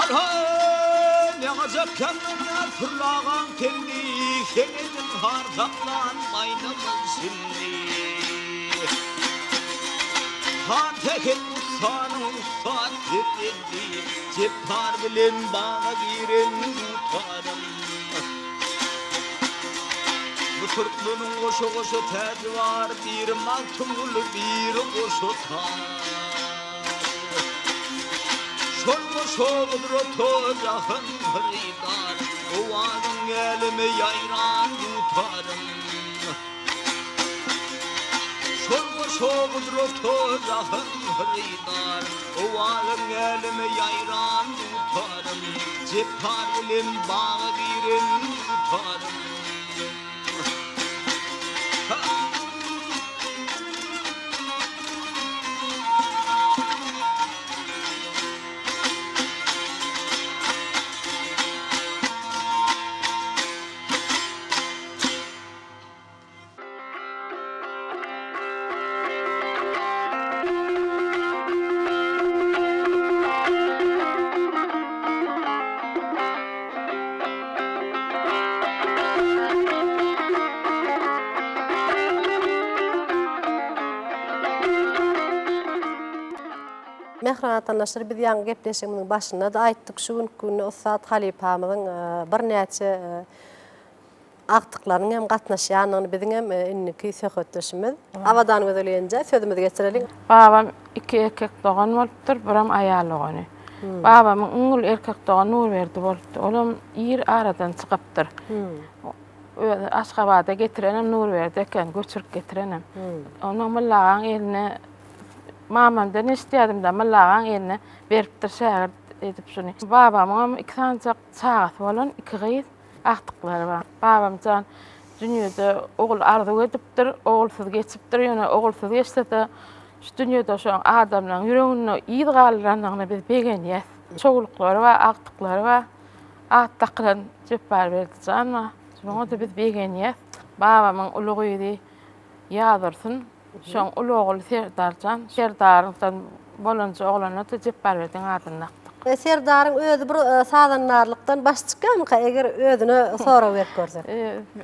Arha, ne gajap ýaňlanýar Pürli agaň tendi, Seňe har saklan maýnamyz şindi. Han Sähet ussanyň ussat perzendi, Jepbar bilen baga giren dutarym. Bu türkmeniň goşa-goşa täji bar, Biri Magtymguly, biri goşa tar. Şol goşa gudrata jahan hyrydar, Owazyň äleme ýaýran dutarym. Şol goşa gudrata jahan hyrydar, Owazyň äleme ýaýran dutarym. Jepbar bilen baga giren dutarym. Mähriban watandaşlar, biz ýaňy gepleşigimiziň başynda-da aýtdyk, şu günki günde ussat halypamyzyň birnäçe agtyklarynyň hem gatnaşýandygyny biziň hem indiki söhbetdeşimiz Abadan Gözel Genje sözümizi geçireliň. Babam iki erkek dogan bolupdyr, birem aýal dogany. Babamyň iň uly erkek dogany Nurberdi bolupdyr. Olam ir aradan çykypdyr. Özi Aşgabada getirenem Nurberdi eken, göçürip getirenem. Onuň Mylla agaň eline mamamdan eşidýärdim-de, Mylla agaň eline beripdir şägirt edip şuny. Babamyňam iki sanyjak çagasy bolan, iki gyz. Agtyklary bar. Babam jan dünýede ogul arzuw edipdir, ogulsyz geçipdir. Ýöne ogulsyz geçse-de, şu dünýede şoň adamlaryň ýüreginde yz galdyrandygyna biz begenýäs. Çowluklary bar, agtyklary bar. At dakylan Jepbarberdi jan bar. Şoňa-da biz begenýäs. Babamyň uly gyzy Ýazdursun Şoň uly ogly Serdarjan. Serdaryňdan bolanja oglana-da Jepbarberdiň adyny dakdyk. Serdaryň özi bir sazandarlykdan baş çykýarmyka, eger özüne sorag berip görsek?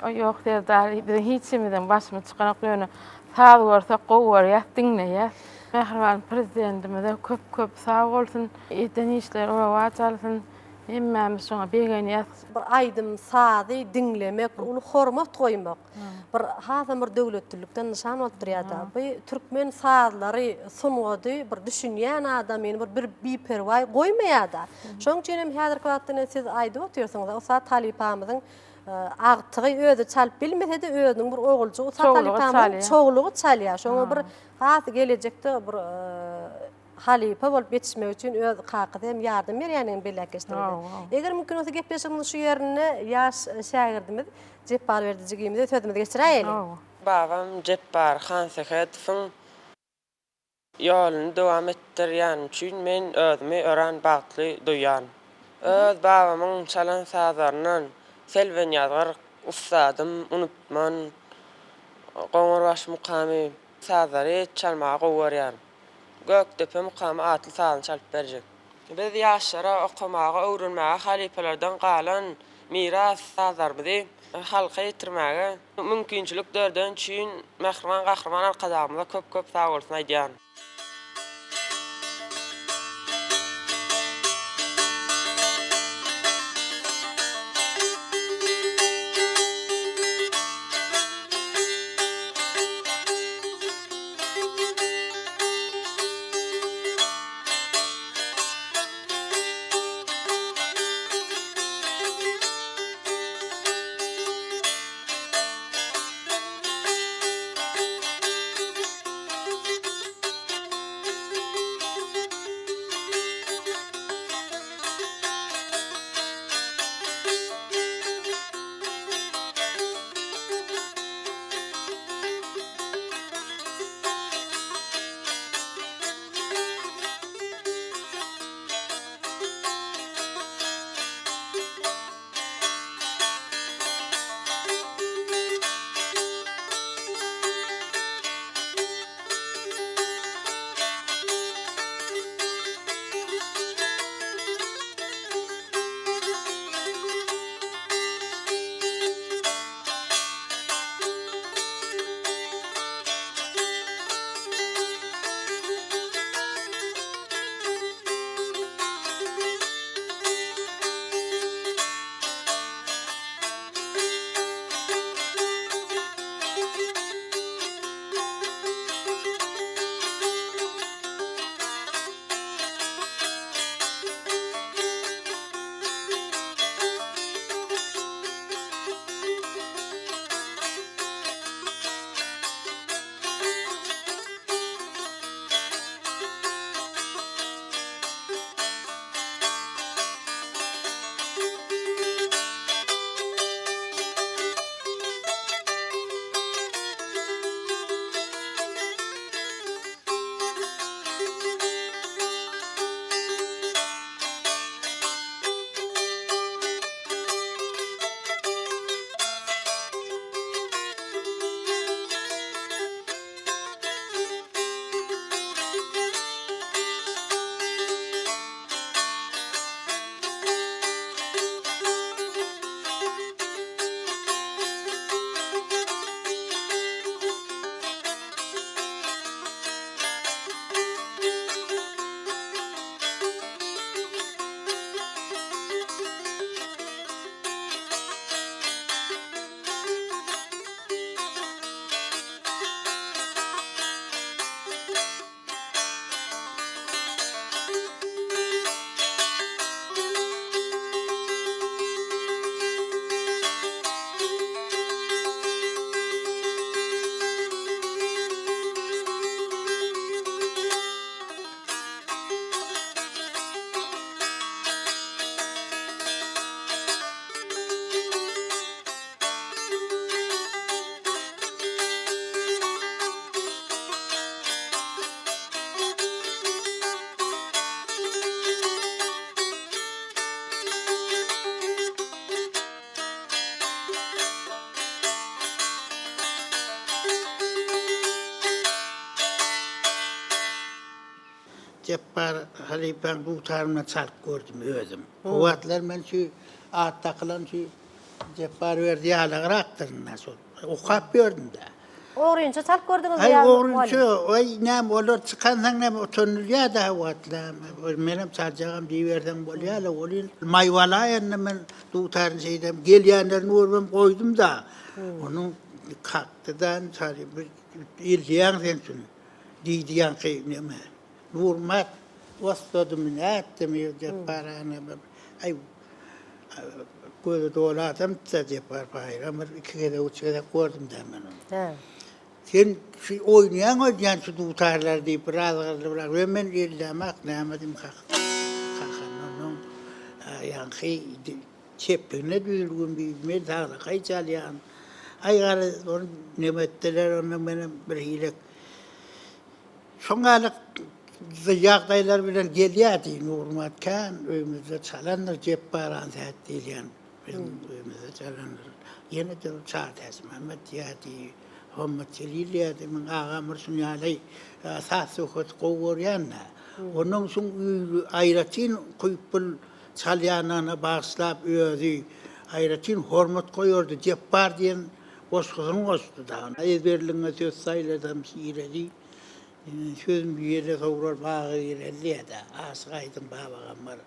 Ýok, Serdar biziň hiç himiziň başymyz çykanok, ýöne saz görsek gowy görýäs, diňleýäs. Mähriban Prezidentimize köp-köp sag bolsun, eden işleri rowaç alsyn. Hemmämiz şoňa begenýäs. Bir aýdym-sazy diňlemek, uly hormat goýmak. Bir hasam bir döwletlilikden nyşan bolup durýar-da. Bu türkmen sazlary, sungaty bir düşünýän adamyny bir bir biperwaý goýmaýar-da. Şonuň üçin hem häzirki wagtda ine siz aýdyp otyrsyňyz, ussat halypamyzyň agtygy özi çalyp bilmese-de özüniň bir oguljygy ussat halypamyzyň çowlugy çalýar. Şoňa bir has gelejekde bir halypa bolup ýetişmegi üçin öz kakasy hem ýardam berýändigini belläp geçdiňiz. Eger mümkin bolsa gepleşigimiziň şu ýerinde ýaş şägirdimiz Jepbarberdi jigimize sözümizi geçiräýeliň. Babam Jepbar Hansähedowyň ýoluny dowam etdirýänim üçin men özümi örän bagtly duýýaryn. Öz babamyň çalan sazlaryndan Selben ýazgyr, Ussadym, Unutman, Goňurbaş mukamy sazlary çalmagy gowy görýärin. Gökdepe mukamy atly sazyny çalyp berjek. Biz ýaşlara okamaga, öwrenmäge halypalardan galan miras sazlarymyzy halka ýetirmäge mümkinçilik döredeni üçin mähriban Gahryman Arkadagymyza köp-köp sagbolsun aýdýaryn. Jepbar halypaň dutaryndan çalyp gördüm özüm. O wagtlar men şu at dakylan şu Jepbarberdi ýalagrakdyryn-da şol. Okap ýördüm-dä. Ogrynça çalyp gördüňizmi Aý ýa ogrynça, aý näme olar çykansoň näme utanylýa-da o wagtlar. Menem çaljagam diýiberseň bolýa-la welin, maýwalaýanda men dutaryny şeýdem gelýänlerini görübem goýdum-da. Onuň kakdy-da, eldeýäň sen şuny diýdi ýaňky neme. Nurmat ossadymy nätdimi Jepbar ana bir aý gözi doly adamdy-da Jepbar Baýram bir iki gezek üç gezek gördüm-dä men ony. Hä. Sen şu oýnaýaň öýdýän şu dutarlary diýip bir azgyrdy bir we men ellämak näme diýim kak kakandan oň ýaňky çepligine düzülgin diýip men saglakaý çalýan. Aý garaz ony neme etdiler onda menem birhili şoň ýaly ýagdaýlar bilen gelýärdi Nurmyrat kän öýümizde çalandyr Jepbar Ansähet diýilýän biziň öýümizde çalandyr. Ýene-de Çary Täçmämmet diýýärdi, Hommat Jelil diýýärdi. Meň agam bir şuň ýaly saz-söhbeti gowy görýän-dä. Onnoň şuň aýratyn ukypl çalýanyna bagyşlap özi aýratyn hormat goýardy. Jepbar diýen goşgusyny goşdy dagy. Ezberligiňe söz saýlasam şireli, Sözüm ýele sowrar baga gireli diýýär-dä. Aşyk Aýdyň Babagammar.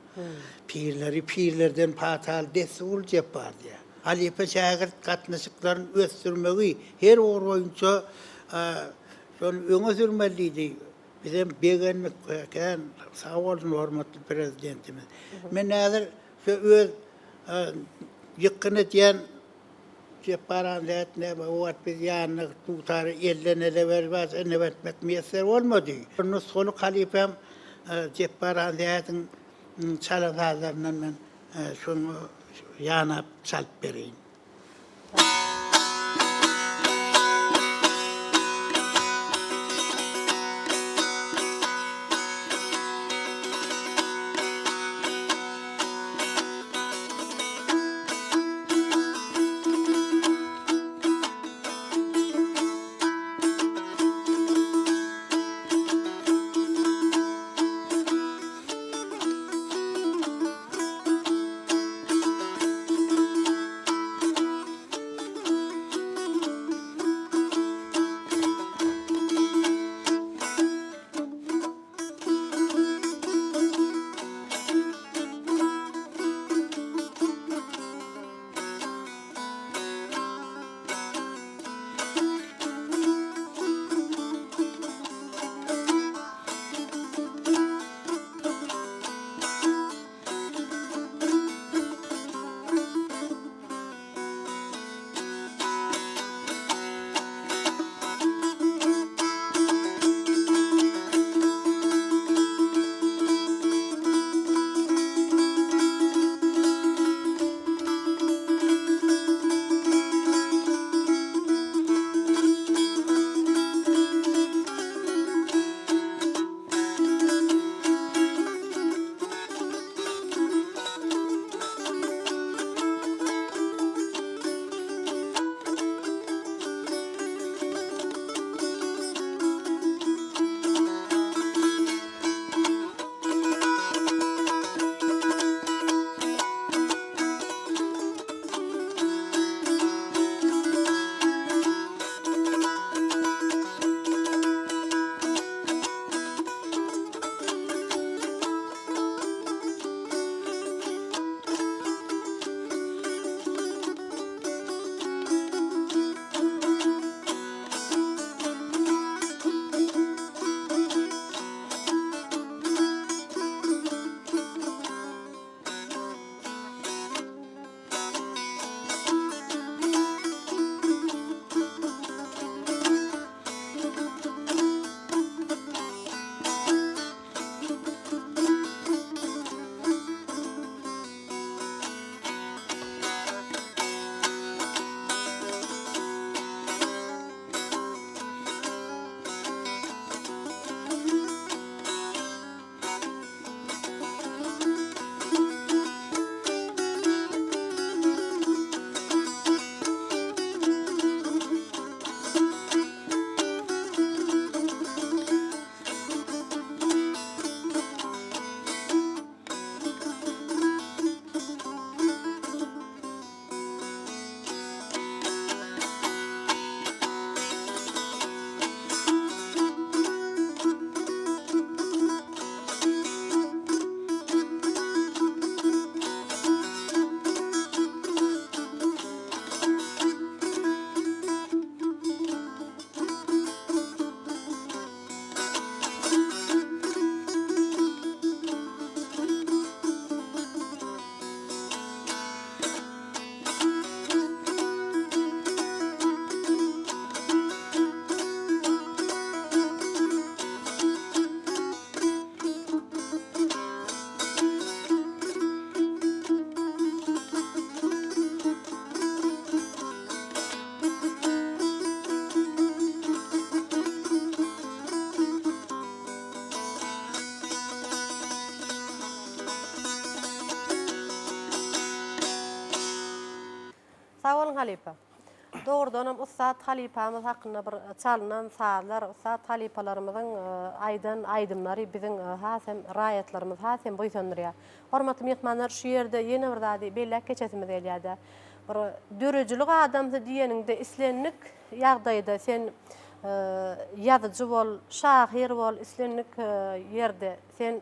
Pirleri pirlerden pataly dessur Jepbar diýýär. Halypa-şägirt gatnaşyklaryny ösdürmegi her ugur boýunça şony öňe sürmeli diýdi. Bizem begendik, kän sag bolsun hormatly Prezidentimiz. Men häzir şu öz ýykgyn edýän Jepbar Ansähet näme o wagt biz ýanyna dutary elden ele berip ene etmek miýesser bolmady. Bir nusgalyk halypam Jepbar Ansähediň çalan sazlaryndan men şoňa ýanap çalyp bereýin. halypa. Dogrudanam ussat halypamyz hakynda bir çalynan sazlar, ussat halypalarymyzyň aýdan aýdymlary biziň has hem raýatlarymyzy has hem buýsandyrýar. Hormatly myhmanlar şu ýerde ýene bir zady belläp geçesimiz gelýär-de. Bir döredijilik adamsy diýeniňde islendik ýagdaýda sen ýazyjy bol, şahyr bol, islendik ýerde sen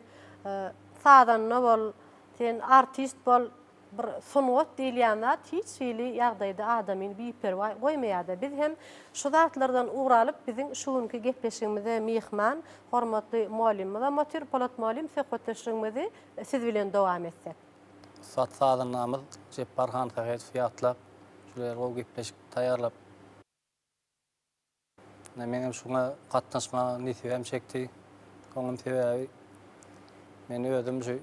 sazanda bol, sen artist bol, Bir sungat diýilýän zat hiç hili ýagdaýda adamyny biperwaý goýmaýar-da. Biz hem şu zatlardan ugur alyp, biziň şu günki gepleşigimize myhman, hormatly mugallymymyzam otyr. Polat mugallym, söhbetdeşligimizi siz bilen dowam etsek. Ussat sazandamyz Jepbar Hansähedowy ýatlap, şular ýaly gowy gepleşik taýýarlap. Ine meňem şuňa gatnaşmaga nesibäm çekdi. Oňam sebäbi men özüm şu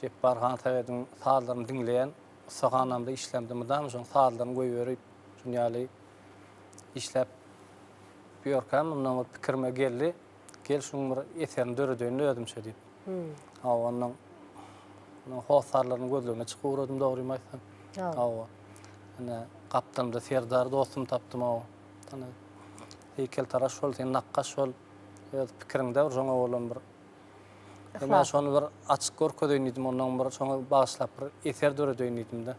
Jepbar Hansähediň sazlaryny diňleýän. Ussahanamda işlämde mydama şoň sazlaryny goýberip, şuny ýaly işläp ýörkäm ondan bir pikirime geldi. Gel şuň bir eserini döredeýin özümçe diýip. Hawa, ondan hossarlarynyň gözlegine çykyp ugradym dogrymy aýtsam. Hawa. Ine, gapdalymda Serdar dostumy tapdym hawa. Ine, heýkeltaraş bol, sen nakgaş bol. Öz pikiriňde bir şoňa bolan bir Men şony bir açyk görkezeýin diýdim, ondan bir şoňa bagyşlap bir eser döredeýin diýdim-de.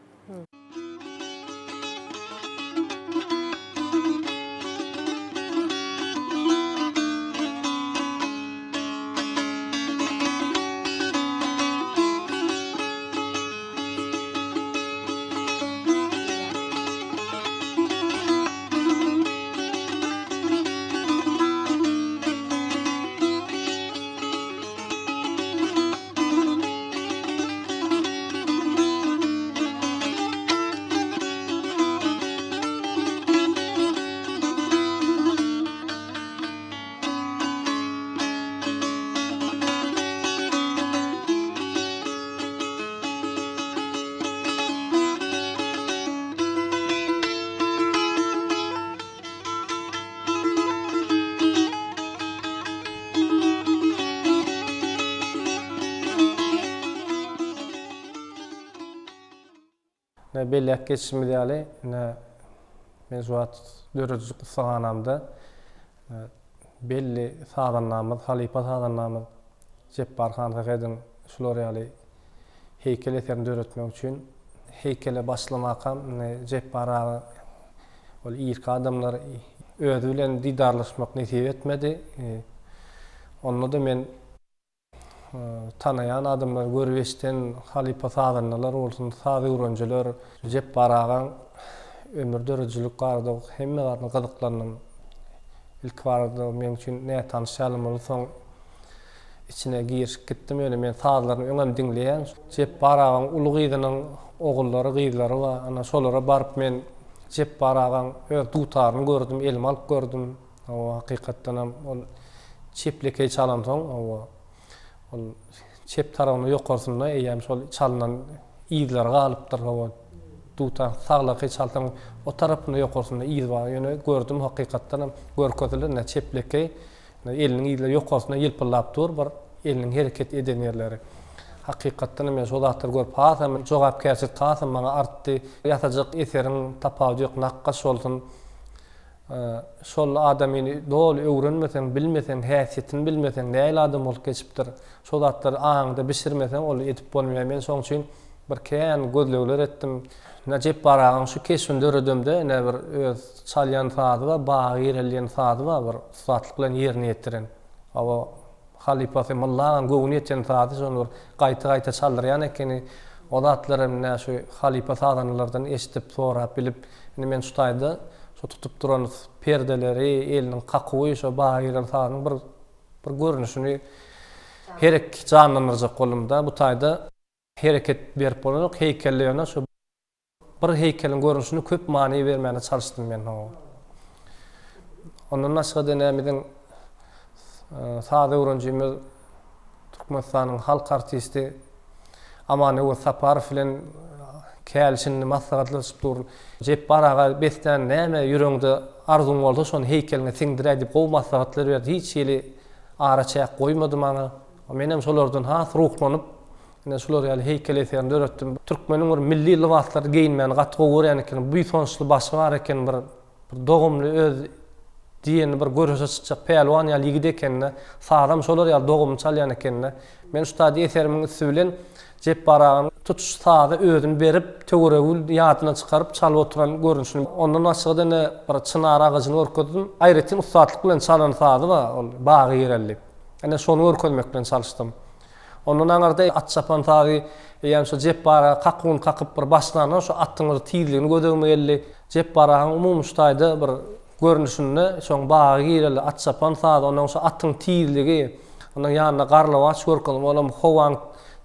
Ine, belläp geçişimiz ýaly, ine, men şu wagt döredijilik ussahanamda belli sazandamyz, halypa sazandamyz Jepbar Hansähediň şular ýaly heýkel eserini döretmek üçin heýkele başlamakam indi Jepbar aga ol irki adamlar özi bilen didarlaşmak nesip etmedi. Onda-da men tanaýan adamlar, görüp eşiden halypa sazandalar bolsun, saz öwrenijiler Jepbar agaň ömür döredijilik barada hemme zadyna gyzyklandym. Ilki barada meň üçin nätanyş ýaly boldy, soň içine girişip gitdim. Ýöne men sazlaryny öňem diňleýän. Jepbar agaň uly gyzynyň ogullary, gyzlary bar. Ana şolara baryp men Jepbar agaň öz dutaryny gördüm, elime alyp gördüm. Hawa, hakykatdanam ol çeplekeý çalansoň, hawa, ol çep tarabynda ýokarsynda eýýäm şol çalynan yzlary galypdyr, hawa. Dutar saglaky çalsaň o tarapynda ýokarsynda yz bar. Ýöne gördüm hakykatdanam görkezdiler, ine çeplekeý, ine eliniň yzlary ýokarsynda ýylpyldap dur bir eliniň hereket eden ýerleri. Hakykatdanam men şo zatlary görüp hasam jogapkärçilik hasam maňa artdy. Ýasajak eseriň tapawudy ýok, nakgaş bolsun, Şol adamyny doly öwrenmeseň, bilmeseň, häsiýetini bilmeseň, nähili adam bolup geçipdir, şo zatlary aňyňda bişirmeseň, ol edip bolmaýar. Men şoň üçin bir kän gözlegler etdim. Ine, Jepbar agaň şu keşbini döredemde, ine, bir öz çalýan sazy bar, Baga gireli diýen sazy bar, bir ussatlyk bilen ýerine ýetiren. Hawa, Halypasy Mylla agaň göwni ýeten sazy şony bir gaýta-gaýta çaldyrýan ekeni. O zatlaram ine şu halypa sazandalardan eşidip, sorap bilip, indi men şu taýda şu tutup duran perdeleri, eliniň kakuwy şo baga giren sazyň bir bir görnüşini herek janlandyrjak boldum-da. Bu taýda hereket berip bolanok, heýkelde ýöne şu Bir heýkeliň görnüşini köp many bermäne çalyşdym men ho. Ondan başga-da ine biziň saz öwrenijimiz Türkmenistanyň halk artisti Amanöwez Saparow bilen käli-şindi maslahatlaşyp dur. Jepbar aga beslän näme ýüregiňde arzuwyň bolsa şony heýkeliňe siňdiräý diýip gowy maslahatlar berdi. Hiç hili araçäk goýmady maňa. Menem şolardan has ruhlanyp. Ine şular ýaly heýkel eserini döretdim. Türkmeniň bir milli lybaslary geýinmäni gaty gowy görýän eken. Buýsançly başy bar eken bir bir dogumly öz diýenini bir göreşe çykjak pälwan ýaly ýigit ekende. Sazam şolar ýaly dogumly çalýan ekende. Men şu taýda eserimiň üsti bilen Jepbar aganyň tutuş saza özüni berip, töweregi ýadyna çykaryp çalyp oturan görnüşini. Ondan başga-da ine bir çynar agajyny görkezdim. Aýratyn ussatlyk bilen çalan sazy bar ol Baga gireli diýip. Ine şony görkezmek bilen çalyşdym. Ondan aňyrda at çapan sazy eýýäm şo Jepbar aga kakuwyny kakyp bir başlandan şo atyň bir tizligini göz öňüme geldi. Jepbar agaň umumy şu taýda bir görnüşinde şoň baga gireli at çapan sazy, ondan şo atyň tizligi, ondan ýanynda garlawaç görkezdim, olam howaň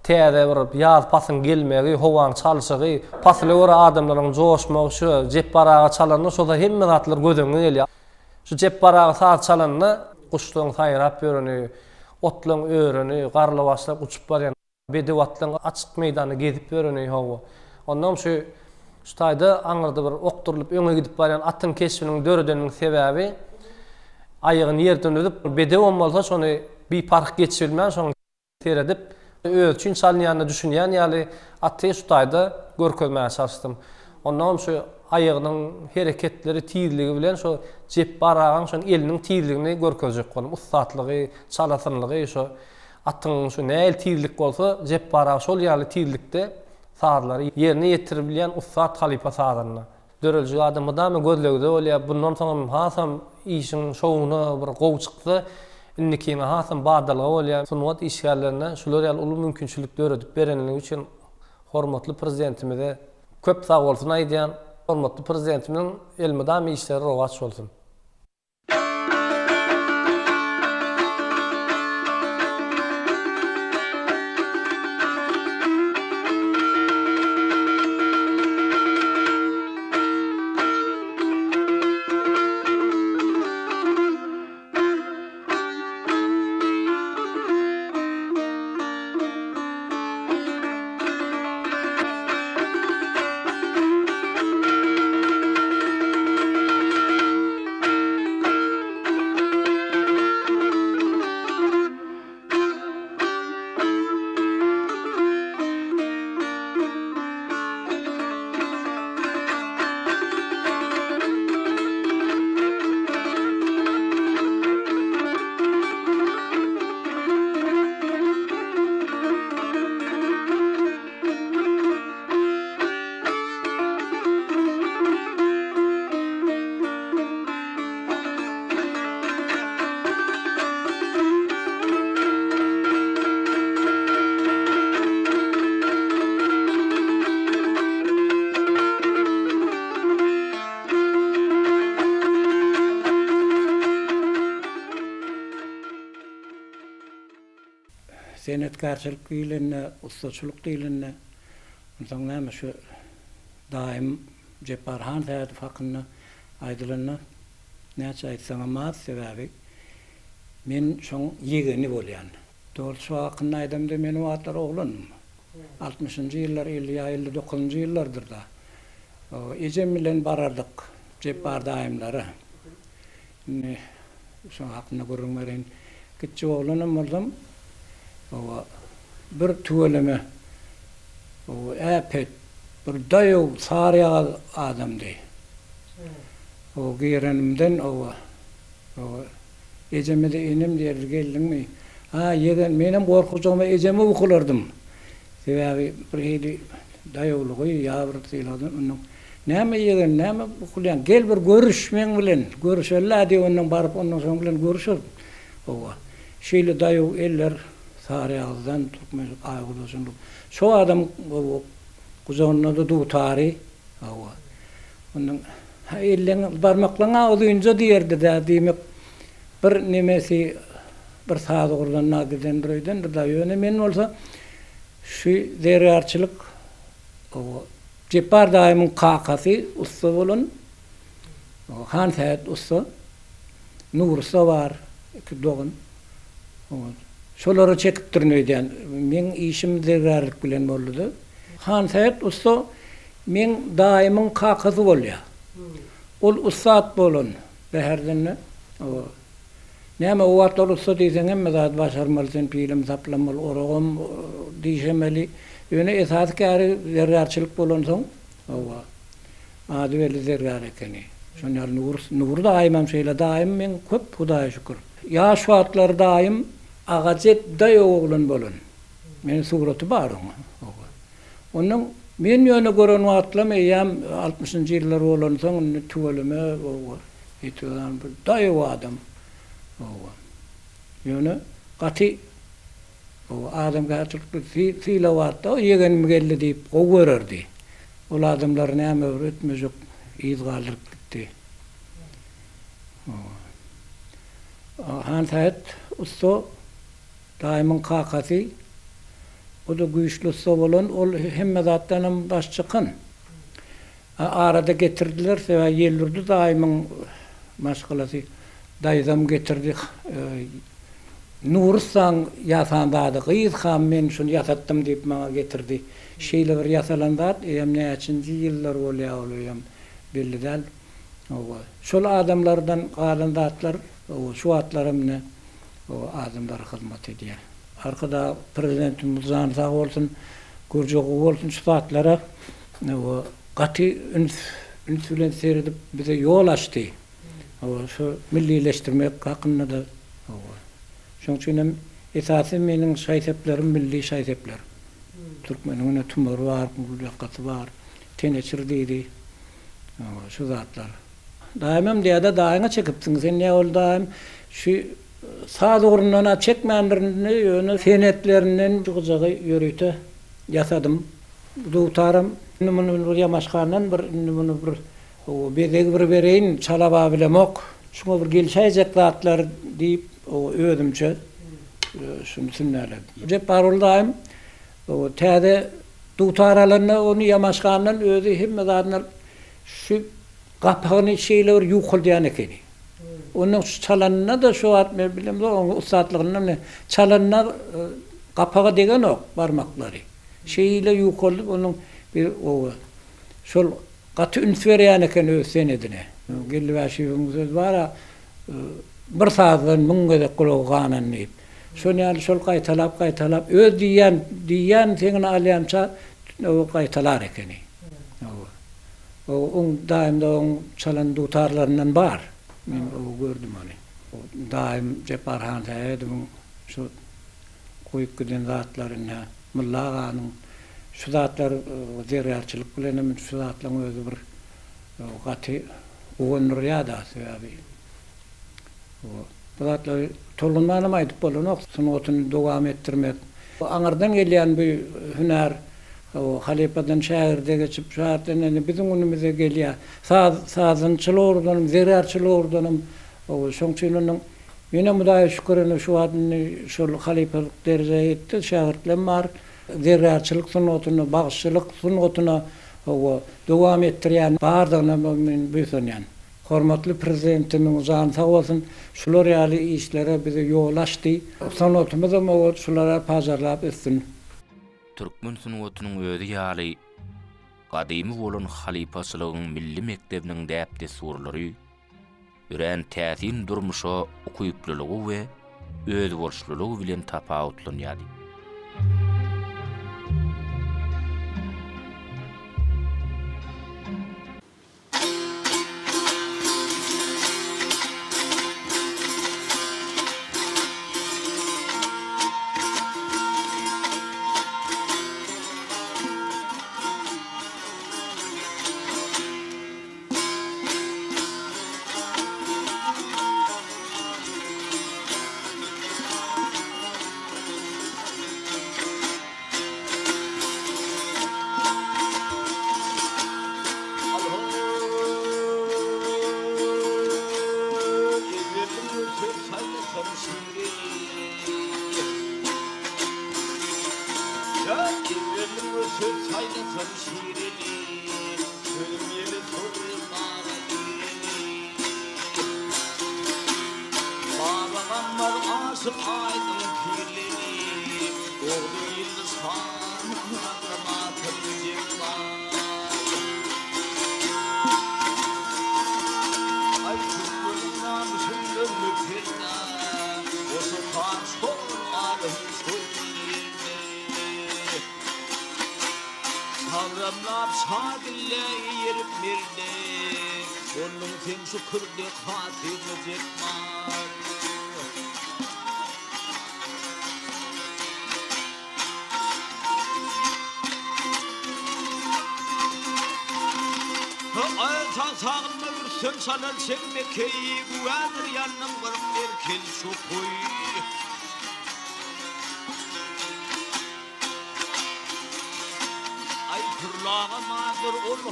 täze bir ýaz paslyň gelmegi, howaň çalşygy, pasyla görä adamlaryň joşmagy şu Jepbar aga çalanda şo-da hemme zatlar göz öňüňe gelýär. Şu Jepbar aga saz çalanda guşlaryň saýrap ýöreni, Otlaň öreni, garlawaçlar uçup barýan, bedew atlaň açyk meýdanda gezip ýöreni, hawa. Onnoň şu şu taýda aňyrda bir okdurylyp öňe gidip barýan atyň keşbiniň döredeniniň sebäbi, aýagyny ýerden üzüp, bedewem bolsa şony biparh geçibilmän şoň seredip, özi üçin çalynýanyna düşünýän ýaly aty şu taýda görkezmäge çalyşdym. Onnoňam şu aýagynyň hereketleri, tizligi bilen şo Jepbar agaň şoň eliniň tizligini görkezjek boldum. Ussatlygy, çalasynlygy şo atyň şu nähili tizlik bolsa, Jepbar aga şol ýaly tizlikde sazlary ýerine ýetiribilýän ussat halypa sazanda. Döredijilik adam mydama gözlegde bolýar. Bundan soňam hasam işiň şowuna bir gowy çyksa, indikiňe hasam badalga bolýar. Sungat işgärlerine şular ýaly uly mümkinçilik döredip berenligi üçin hormatly Prezidentimize Köp sag bolsun aýdýan. Hormatly Prezidentimiziň elmydama işleri rowaç bolsun. Senetkärçilik diýlende, ussaçylyk diýlende, onsoň näme şu daýym Jepbar Hansähedow hakynda aýdylanda näçe aýtsaňam az, sebäbi men şoň ýegeni bolýan. Dogrusu şo hakynda aýdamda men o wagtlar oglandym. Altmyşynjy ýyllar, 50 ýa 59-njy ýyllardyr-da. Ejem bilen barardyk Jepbar daýymlara. Indi şoň hakynda gürrüň bereýin. Kiçjik oglanam bolsam, hawa, bir tüweleme, hawa, äpet, bir daýaw, saryýagyz adamdy. Hawa, girenimden, hawa, hawa, Ejeme-de enem diýerdi, geldiňmi? A, ýegen, menem gorkujygyma ejeme bukulardym. Sebäbi bir hili daýawlygy ýa bir sylagdan ondan, Näme ýegen, näme bukulýaň? Gel bir görüş meň bilen, görüşeli-ä diýip ondan baryp ondan soň bilen görüşerdim. Hawa, şeýle daýaw eller saryýagyzdan türkmen aýgulajyny şo adam gujagynda-da dutary, hawa, ondan Ha elleň barmaklaň-a uzynja diýerdi-dä, diýmek, bir nemesi bir saz ugurdan-a gidendir öýdendir-dä. Ýöne men bolsa şu zergärçilik oba Jepbar daýymyň kakasy ussa bolan Hansähet ussa, Nury ussa bar, iki dogan. Oba şolara çekipdirin öýdýän. Meň işim zergärlik bilen boldy-da. Hansähet ussa Meň daýymyň kakasy bolýar. Ol ussat bolan Bäherdende. Näme o wagtlar ussa diýseň hemme zady başarmaly sen pilem saplamaly, oragam dişemeli. Ýöne esasy käri zergärçilik bolansoň, hawa, ady belli zergär ekeni. Şon ýaly Nury, Nury daýymam şeýle, daýym meň köp Hudaýa şükür. Ýaş wagtlary daýym agajet daýaw oglan bolan. Meniň suraty bar oň, hawa. Onnoň men ýöne gören wagtlam eýýäm altmyşynjy ýyllar bolansoň indi tüweleme hawa ýetigan bir daýaw adam hawa. Ýöne gaty hawa adamkärçilikli sylawatda o ýegenim geldi diýip gowy görerdi. Ol adamlar näme bir ötmejek yz galdyryp gitdi. Hawa. Hansähet ussa Daýymyň kakasy, o-da güýçli ussa bolan, ol hemme zatdanam baş çykan. Arada getirdiler, sebäbi Ýeldurdy daýymyň maşgalasy, daýzam getirdi. Nury ussaň ýasan zady, gyzkam men şuny ýasatdym diýip maňa getirdi. Şeýle bir ýasalan zat, eýýäm näçinji ýyllar bolýar ol eýýäm belli däl. Hawa, şol adamlardan galan zatlar, hawa, şu wagtlaram ine adamlara hyzmat edýär. Arkadag Prezidentimiz jany sag bolsun, görje gowy bolsun şu zatlara gaty üns üns bilen seredip bize ýol açdy. Şu millileşdirmek hakynda-da şoň üçin hem esasy meniň şaý-seplerim milli şaý-sepler. Türkmeniň ine tumary bar, gulýakasy bar, teneçir diýdi. Şu zatlar. Daýymam diýýär-de, daýyňa çekipsiň, sen diýýär, ol daýym şu saz ugrundan-a çekmändir indi, ýöne senetlerinden şu gyjagy ýörite ýasadym. Dutaram, indi muny bir ýamaşgandan bir indi muny bir bezeg bir bereýin, çalab-a bilemok, şuňa bir gelişäýjek zatlar diýip, özümçe şuny sünnäledim. Jepbarguly daýym täze dutar alanda ony ýamaşgandan özi hemme zadyny alyp, şu Gapagyny şeýle bir ýukaldýan ekeni. Onuň şu çalanyna-da şu wagt men bilemzok, onuň ussatlygyndan men çalanyna gapaga degenok barmaklary. Şeýle ýukaldyp onuň bir oba şol gaty üns berýän eken öz senedine. Geldi Bäşiýewiň sözi bar-a, Bir sazdan müň gezek gulagy ganan diýip. Şon ýaly şol gaýtalap-gaýtalap öz diýýän diýýän seňini alýança gaýtalar ekeni. Oň daýymda oň çalan dutarlaryndan bar. Men gowy gördüm ony. Daýym Jepbar Hansähedowyň şu goýup giden zatlary ine Mylla aganyň şu zatlar zergärçilik bilenem şu zatlaryň özi bir gaty guwandyrýar-da sebäbi Bu zatlary tolgunmanam aýdyp bolanok. Sungatyny dowam etdirmek. Aňyrdan gelýän bu hünär halypadan şägirde geçip, şägirtden indi biziň günümize gelýär. Saz, sazançylyk ugurdanam, zergärçilik ugurdanam şoň üçin onuň menem Hudaýa şükür indi şu wagt indi şol halypalyk derejä ýetdi, şägirtlem bar. Zergärçilik sungatyny, bagşyçylyk sungatyna dowam etdirýän bardygyna men buýsanýan. Hormatly Prezidentimiň jany sag bolsun, şular ýaly işlere bize ýol açdy. Sungatymyzam oňat şulara pajarlap össün. Türkmen sungatynyň özi ýaly gadymy bolan halypaçylygyň milli mekdebiniň däp-dessurlary örän täsin durmuşa ukyplylygy we özboluşlylygy bilen tapawutlanýardy. Şa dille eýerip merde, Bolduň sen şu kürde hatyrly Jepbar. Sag-sagynda Rüstem çalar çekmekeý, Güwädir ýandyň 40 erkel çokaý. Aý pürlagamadyr ol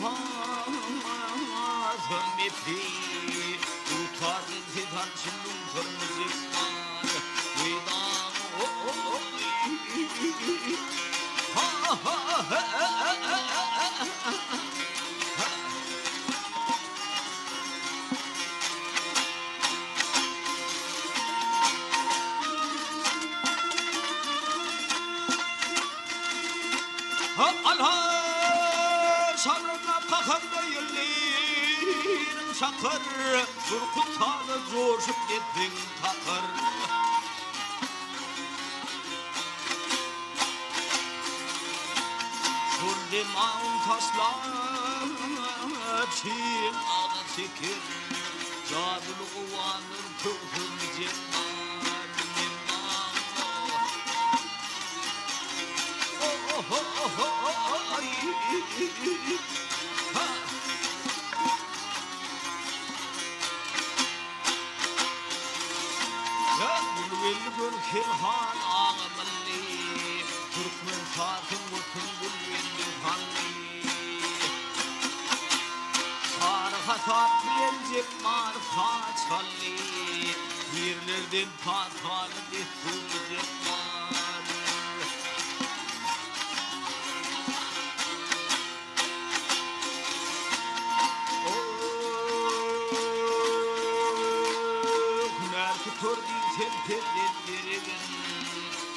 hasam epi, Dutardan ses alşy müňsürli Jepbar. Çakyr, Burkut saza joşup depeň takyr. Şol dem aň taşlap, şirin agy çeker, Jadyly owazlar köwsürli jemmal, Gulgeldi Görkem han aga mylly, Türkmen saz sungatyň Gulgeldi hany. Sary hasap bilen Jepbar saz çaldy, Pirlerden pataly dessurly Jepbar. Hünär tutar diýsem perzent geregin,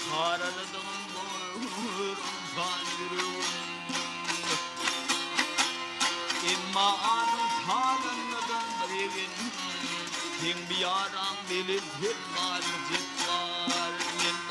Paraladygym bor ynsan ýüregin. Emma adyň sazandadan bir egen, Seň biýaraň belent fermanly Jepbar. Men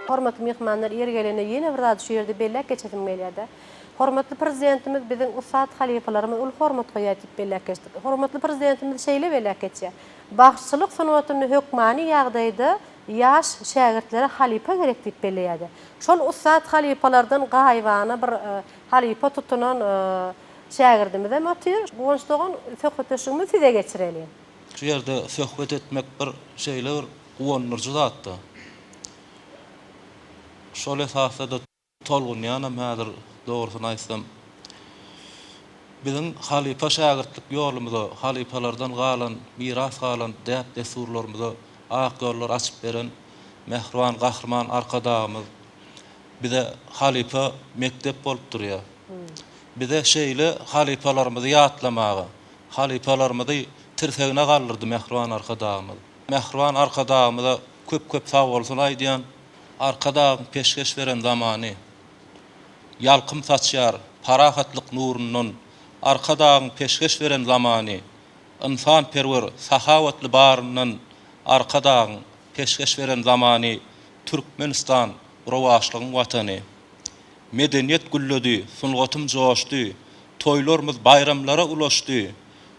Hormatly myhmanlar, ýeri gelende ýene bir zady şu ýerde belläp geçesim gelýär-de. Hormatly Prezidentimiz biziň ussat halypalarymyza uly hormat goýýar diýip belläp geçdik. Hormatly Prezidentimiz şeýle belläp geçýär, Bagşyçylyk sungatynda hökmany ýagdaýda ýaş şägirtlere halypa gerek diýip belleýärdi. Şol ussat halypalardan gaýybana bir halypa tutunan şägirdimizem otyr. Guwanç dogan, söhbetdeşligimizi size geçireliň. Şu ýerde söhbet etmek bir şeýle bir guwandyryjy zatda. Şol esasda-da Tolgunýanam häzir, dogrusyny aýtsam. Biziň halypa-şägirtlik ýolumyza, halypalardan galan, miras galan däp-dessurlarymyza ak ýollar açyp beren mähriban Gahryman Arkadagymyz bize halypa mekdep bolup durýar. Bize şeýle halypalarymyzy ýatlamaga, halypalarymyzy tirsegine galdyrdy mähriban Arkadagymyz. Mähriban Arkadagymyza köp-köp sagbolsun aýdýan. Arkadagyň peşgeş beren zamany. Ýalkym saçýar parahatlyk nurundan. Arkadagyň peşgeş beren zamany, Ynsanperwer, sahawatly baryndan Arkadagyň peşgeş beren zamany, Türkmenistan, rowaçlygyň Watany. Medeniýet gülledi, sungatym joşdy, Toýlarymyz baýramlara ulaşdy,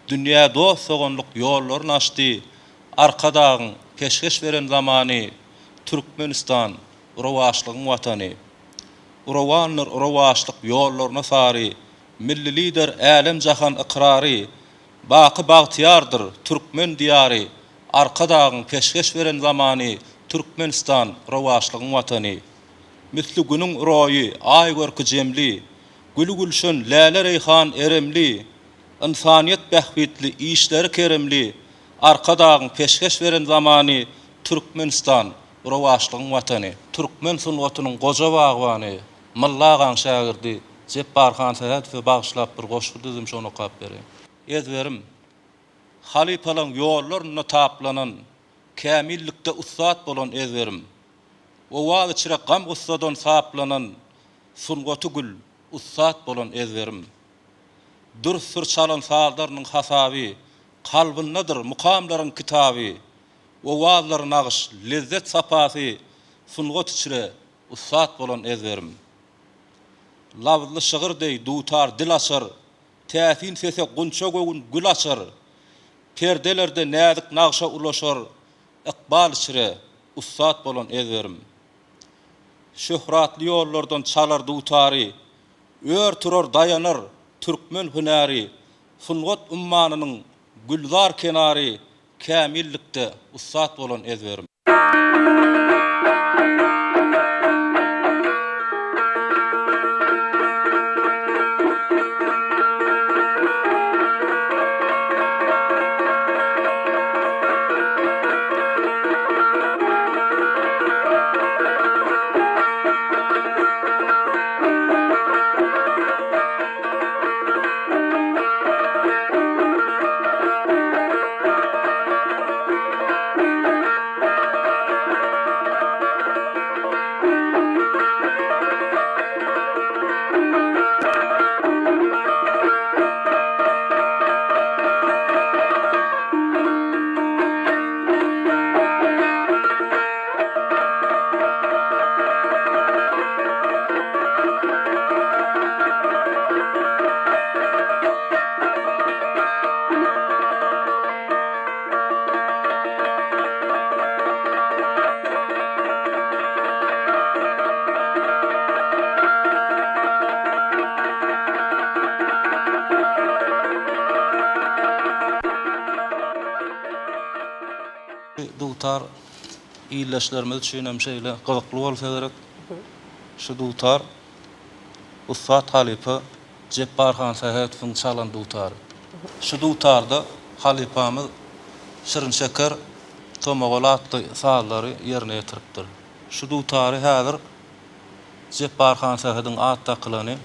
Dünýä dost-doganlyk ýollaryn açdy, Arkadagyň peşgeş beren zamany, Türkmenistan, rowaçlygyň Watany. Rowandyr rowaçlyk ýollaryna sary, Milli Lider älem-jahan ykrary, Baky bagtyýardyr türkmen Diýary, Arkadagyň peşgeş beren zamany, Türkmenistan, rowaçlygyň Watany. Misli Günüň roýy, Aý görki jemli, Güli-gülşen, läle-reýhan eremli, Ynsanyýet bähbitli, işleri keremli, Arkadagyň peşgeş beren zamany, Türkmenistan, rowaçlygyň Watany. Türkmen sungatynyň goja bagbany, Mylly agaň şägirdi Jepbar Hansähedowa bagyşlap bir goşgy düzdüm şony okap bereýin. Ezberim, halypalaň ýollarynda taplanan, kämillikde ussat bolan ezberim. Owaz içre gam-gussadan saplanan, sungaty gül, ussat bolan ezberim. Dürs-sür çalan sazlarynyň hasaby, kalbyndadyr mukamlaryň kitaby. Owazlary nagyş, lezzet sapasy, sungat içre ussat bolan ezberim. Labzly şygyr deý dutar dil açar, Täsin sese gunça göwün gül açar. Perdelerde näzik nagşa ulaşar, Ykbal içre ussat bolan ezberim. Şöhratly ýollardan çalar dutary, Ör turar daýanar türkmen hünäri, Sungat ummanynyň gülzar kenary, Kämillikde ussat bolan ezberim. Dutar ildeşlerimiz üçin hem şeýle gyzykly bolsa gerek. Şu dutar ussat halypa Jepbar Hansähedowyň çalan dutary. Şu dutarda halypamyz Şirin-şeker, Tomagol atly sazlary ýerine ýetiripdir. Şu dutary häzir Jepbar Hansähediň at dakylany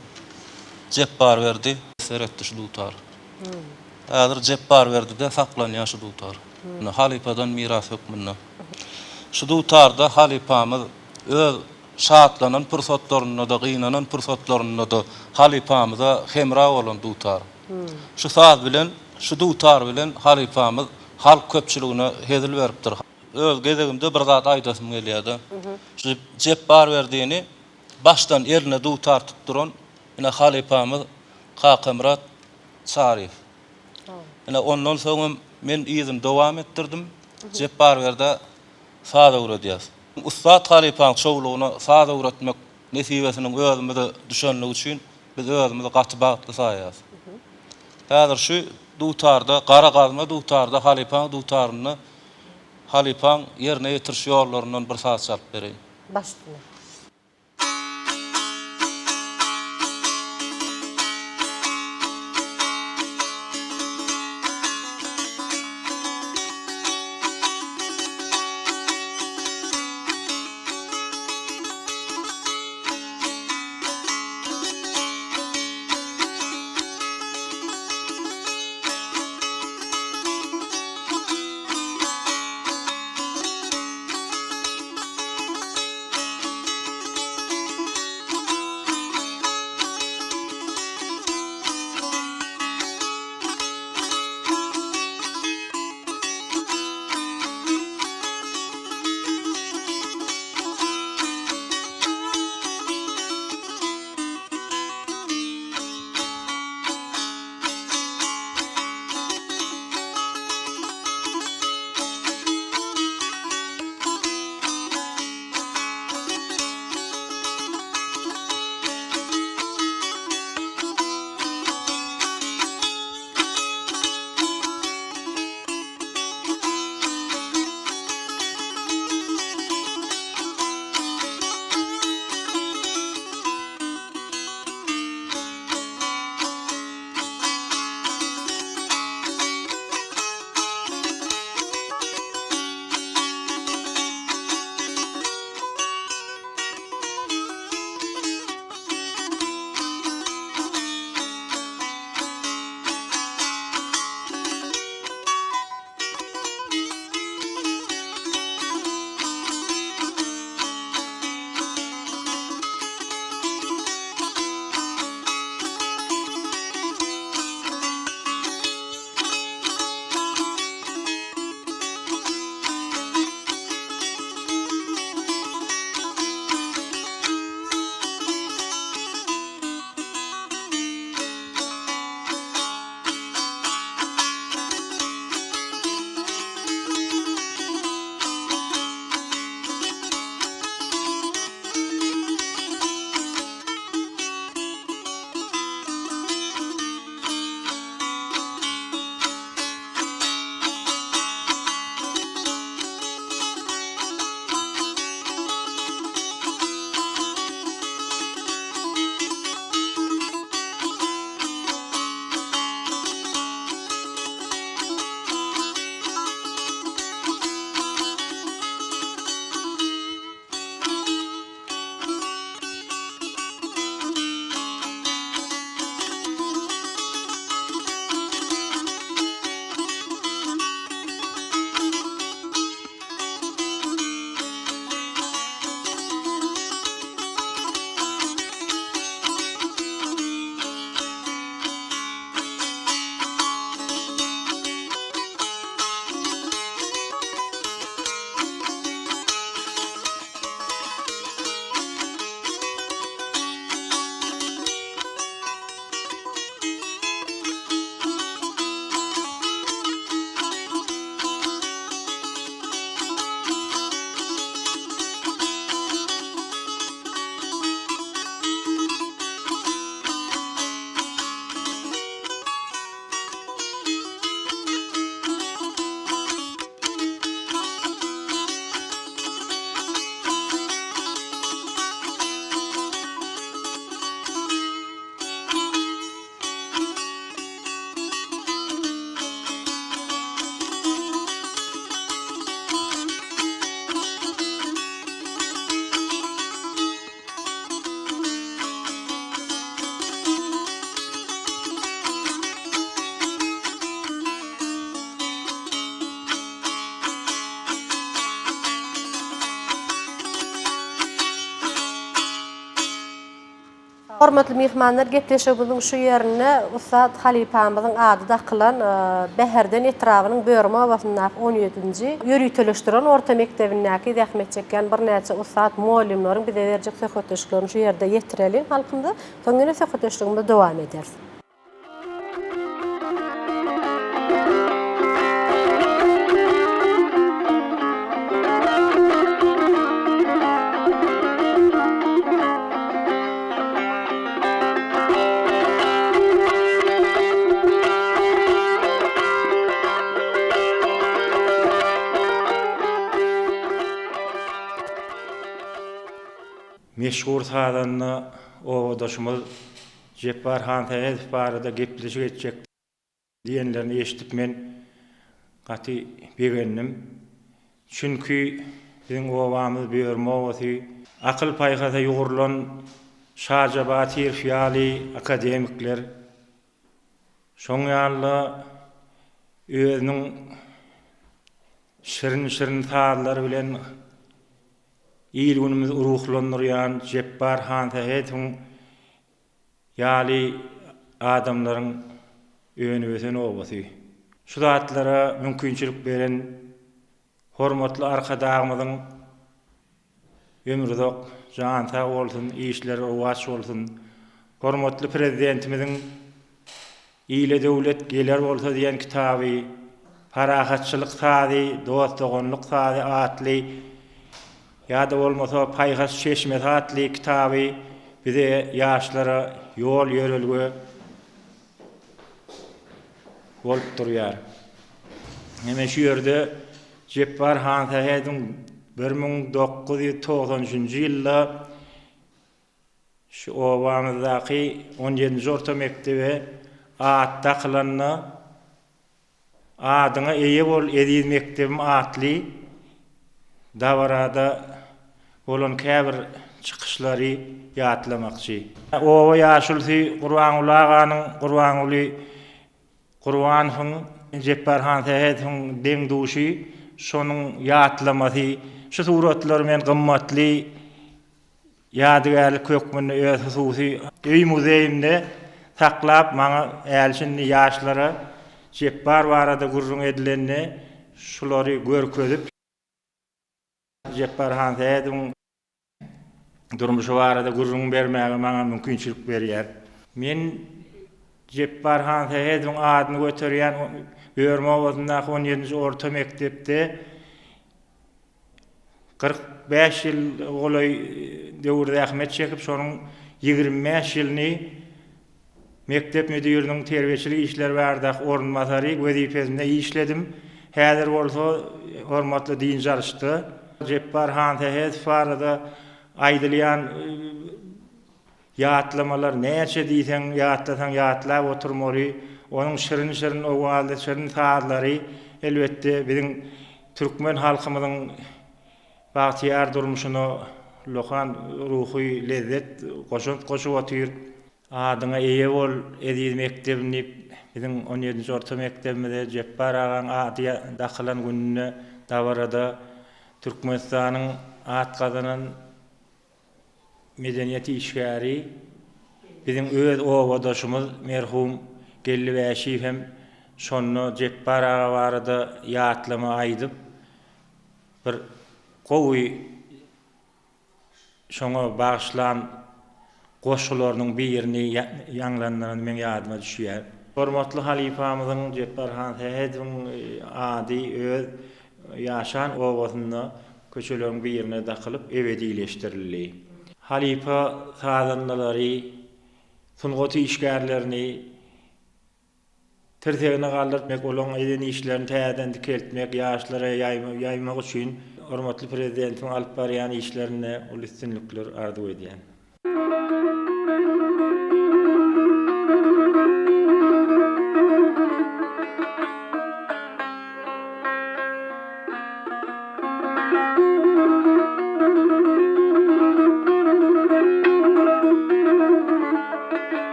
Jepbarberdi seretdi şu dutar. Häzir Jepbarberdide saklanýar şu dutar. Halypadan miras hökmünde. Şu dutarda halypamyz öz Şatlanan pursatlarynda-da, gynanan pursatlarynda-da halypamyza hemra bolan dutar. Şu saz bilen, şu dutar bilen halypamyz halk köpçüligine hezil beripdir. Öz gezegimde bir zat aýdasym gelýär-de. Şu Jepbarberdini başdan eline dutar tutduran ine halypamyz Kakamyrat Çaryýew. Ine ondan soňam men yzyny dowam etdirdim. Jepbarberdä saz öwredýäs. Ussat halypaň çowlugyna saz öwretmek nesibesiniň özümize düşenligi üçin biz özümizi gaty bagtly saýýas. Häzir şu dutarda, gara gazma dutarda, halypaň dutarynda halypaň ýerine ýetiriş ýollaryndan bir saz çalyp bereýin. Baş üstüne. Hormatly myhmanlar, gepleşigimiziň şu ýerinde ussat halypamyzyň ady dakylan Bäherden etrabynyň Börme obasyndaky on ýedinji ýöriteleşdiren orta mekdebindäki zähmet çekýän birnäçe ussat mugallymlaryň bize berjek söhbetdeşliklerini şu ýerde ýetireliň halkymyza. Soň ýene söhbetdeşligimizi dowam ederis. Meşhur sazanda obadaşymyz Jepbar Hansähedow barada gepleşik etjek diýenlerini eşidip men gaty begendim. Çünki biziň obamyz Börme obasy. Akyl-paýhasa ýugrulan Şaja Batyrow ýaly akademikler, şoň ýaly-da özüniň şirin-şirin sazlary bilen il-günümizi ruhlandyrýan Jepbar Hansähedowyň Ýaly adamlaryň önüp-ösen obasy. Şu zatlara mümkinçilik beren hormatly Arkadagymyzyň ömri uzak, jany sag bolsun, işleri rowaç bolsun! Hormatly Prezidentimiziň Ile döwlet geler bolsa diýen kitaby, Parahatçylyk sazy, dost-doganlyk sazy atly ýa-da bolmasa Paýhas çeşmesi atly kitaby bize ýaşlara ýol-ýörelge bolup durýar. Ine şu ýerde Jepbar Hansähediň 1993 njy ýylda Şu obamyzdaky on ýedinji orta mekdebe at dakylanda, Adyňa eýe bol, eziz mekdebim atly dabarada bolan käbir çykyşlary ýatlamakçy. Oba ýaşulusy Gurbanguly aganyň, Gurbanguly Gurbanowyň, Jepbar Hansähedowyň deň-duşy, şonuň ýatlamasy. Şu suratlary men gymmatly Ýadygärlik hökmünde öz hususy öý muzeýimde saklap, maňa häli-şindi ýaşlara Jepbar barada gürrüň edilende şulary görkezip, Jepbar Hansähedowyň durmuşy barada gürrüň bermäge maňa mümkinçilik berýär. Men Jepbar Hansähedowyň adyny göterýän Börme obasyndaky on ýedinji orta mekdepde 45 ýyl golaý döwür zähmet çekip, şonuň 25 ýylyny mekdep müdiriniň terbiýeçilik işleri baradaky orunbasary wezipesinde işledim. Häzir bolsa hormatly dynç alyşda. Jepbar Hansähedow barada aýdylýan Ýatlamalar näçe diýseň ýatlasaň ýatlap oturmaly. Onuň şirin-şirin owazly şirin sazlary elbetde biziň türkmen halkymyzyň bagtyýar durmuşyna ullakan ruhy lezzet goşant goşup otyr. Adyňa eýe bol, eziz mekdebim diýip, biziň on ýedinji orta mekdebimize Jepbar agaň ady dakylan gününde dabarada Türkmenistanyň at gazanan Medeniýet işgäri, biziň öz obadaşymyz merhum Geldi Bäşiýew hem şonda Jepbar aga barada ýatlama aýdyp, bir gowy şoňa bagyşlan goşgularynyň birini ýaňlandyrany meň ýadyma düşýär. Hormatly halypamyzyň Jepbar Hansähedowyň ady öz ýaşan obasynda köçeleriň birine dakylyp ebedileşdirildi. Halypa sazandalary, sungat işgärlerini tirsegine galdyrtmak, olaryň eden işlerini täzeden dikeltmek, ýaşlara ýaýmak üçin hormatly Prezidentimiziň alyp barýan işlerinde uly üstünlikler arzuw edýän.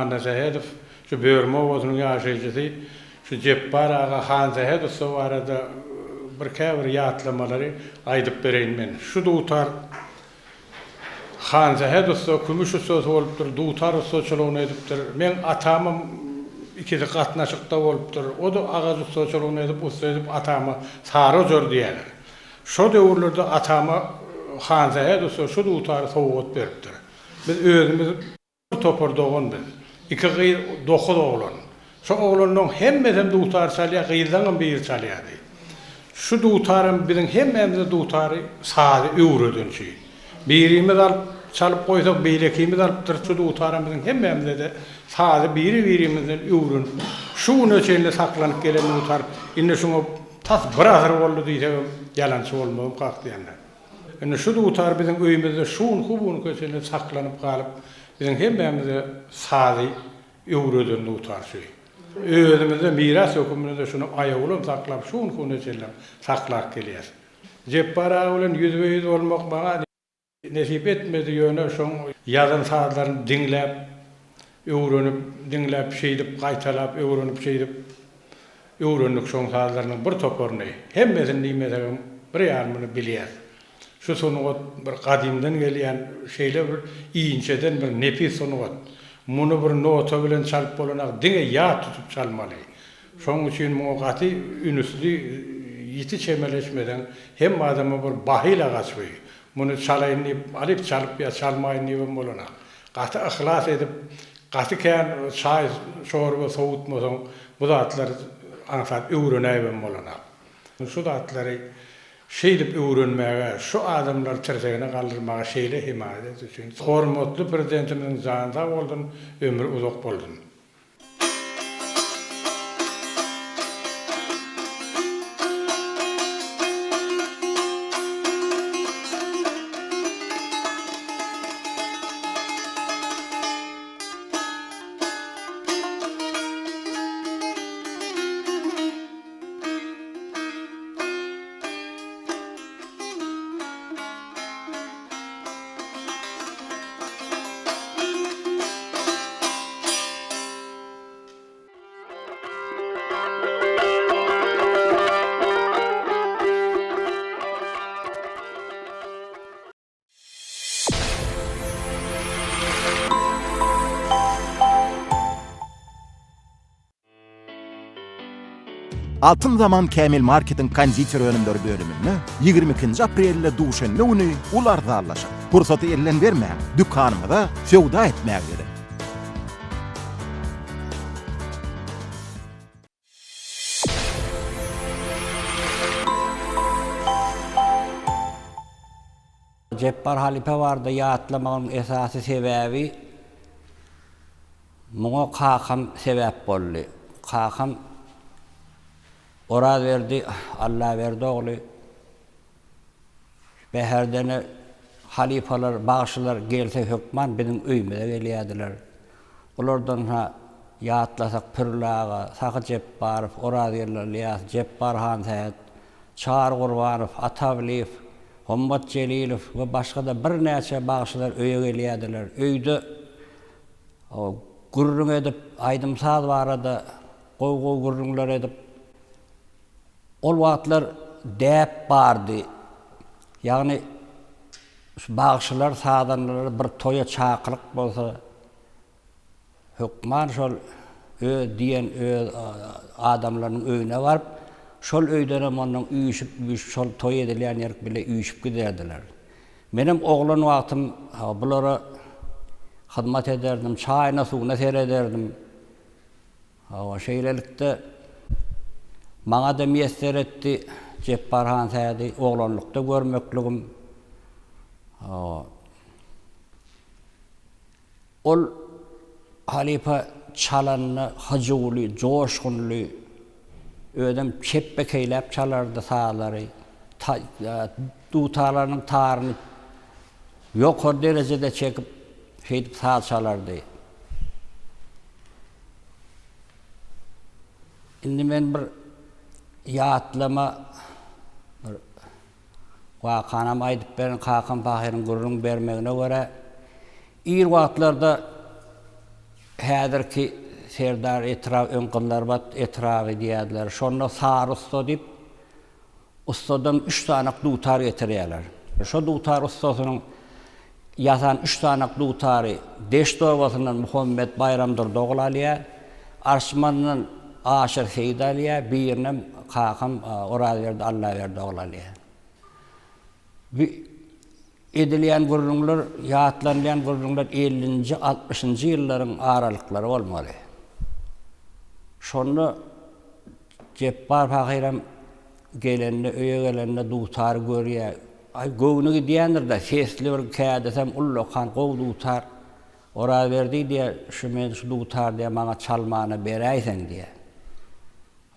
Annasähedow şu Börme obasynyň ýaşaýjysy şu Jepbar aga Hansähet ussa barada bir käbir ýatlamalary aýdyp bereýin men. Şu dutar Hansähet ussa kümüş ussasy bolupdyr, dutar ussaçylygyny edipdir. Meň atamam ikisi gatnaşykda bolupdyr. O-da agaç ussaçylygyny edip, ussa edip atama Sary ojar diýýärler. Şo döwürlerde atama Hansähet ussa şu dutary sowgat beripdir. Biz özümiz bir topar dogan biz. Iki gyz, dokuz oglan. Şo oglanlaň hemmesem dutar çalýar, gyzlaňam biri çalýardy. Şu dutaram biziň hemmämize dutary, sazy öwreden şu. Birimiz alyp, çalyp goýsak, beýlekimiz alypdyr. Şu dutaram biziň hemmämize-de sazy biri-birimizden öwrenip, şu güne çenli saklanyp gelen dutar. Indi şuňa tas bir asyr boldy diýsegem, ýalançy bolmazym kak diýenler. Indi şu dutar biziň öýümizde şu günki bu günki çenli saklanyp galyp, biziň hemmämize sazy öwreden dutar şu. Özümizde miras höküminde şuny aýawlym saklap, şu günki güne çenlem saklap gelýäs. Jepbar aga bilen ýüzbe-ýüz bolmak maňa nesip etmedi, ýöne şoň ýazan sazlaryny diňläp, öwrenip, diňläp, şeýdip gaýtalap, öwrenip şeýdip öwrendik şoň sazlarynyň bir toparyny. Hemmesini diýmesegem, bir ýarymyny bilýäs. Şu sungat bir gadymdan gelýän şeýle bir inçeden bir nepis sungat. Muny bir nota bilen çalyp bolanak, diňe ýat tutup çalmaly. Şonuň üçin muňa gaty ünüsli, ýiti çemeleşmeseň, hemme adama bir bahyl agaç bu. Muny çalaýyn diýip, alyp çalyp ýa çalmaýyn diýibem bolanak. Gaty yhlas edip, gaty kän çaý, çorba sowutmasaň, bu zatlary aňsat öwrenäýibem bolanak. Şu zatlary şeýdip öwrenmäge, şu adamlary tirsegine galdyrmaga şeýle hemaýat etdi üçin hormatly Prezidentimiziň jany sag bolsun, ömri uzak bolsun. Altyn Zaman Kämil Marketiň konditer önümleri bölüminde 22-nji aprelde duşenbe güni uly arzanlaşyk. Pursaty elden bermäň, dükanymyza söwda etmäge geliň! Jepbar halypa barada ýatlamagymyň esasy sebäbi muňa kakam sebäp boldy. Kakam Orazberdi Allaberdi ogly Bäherdene halypalar, bagşylar gelse hökman biziň öýümize gelýärdiler. Olardan-ha ýatlasak Pürli aga, Sahy Jepbarow, Orazgeldi Ylýas, Jepbar Hansähet, Çary Gurbanow, Ata Abylyýew, Hommat Jelilow we başga-da birnäçe bagşylar öýe gelýärdiler. Öýde gürrüň edip, aýdym-saz barada gowy-gowy gürrüňler edip, ol wagtlar däp bardy. Ýagny şu bagşylar, sazandalar bir toýa çakylyk bolsa, Hökman şol öz diýen öz adamlarynyň öýüne baryp, şol öýdenem onnoň üýşüp-üýşüp şol toý edilýän ýerik bile üýşüp giderdiler. Menem oglan wagtym bulara hyzmat ederdim, çaýyna-suwuna serederdim. Hawa, şeýlelikde, maňa-da miýesser etdi Jepbar Hansädi oglanlykda görmekligim. Hawa. Ol halypa çalanda hyjuwly, joşgunly, özem çepbekeýläp çalardy sazlary. Dutarlarynyň taryny ýokary derejede çekip, şeýdip saz çalardy. Indi men bir ýatlama bir wakanam aýdyp berin, kakam pahyryň gürrüň bermegine görä, Ir wagtlarda. Häzirki Serdar etraby öň Gyzlarbat etraby diýýärdiler. Şonda Sary ussa diýip, ussadan üç sanak dutar getirýärler. Şo dutar ussasynyň ýasan üç sanak dutary Deşt obasyndan Muhammet Baýramdurdy ogly alýar, Arçmandan Aşyr Seýit alýar, birinem kakam Orazberdi Allaberdi ogly alýar. Bu edilýän gürrüňler, ýatlanylýan gürrüňler ellinji, altmyşynjy ýyllaryň aralyklary bolmaly. Şonda Jepbar pahyram gelende, öýe gelende dutary görýär. Aý, göwni gidýändir-dä, sesli bir kädisem ullakan gowy dutar. Orazberdi diýýär, şu men şu dutary diýýär, maňa çalmana beräýseň diýýär.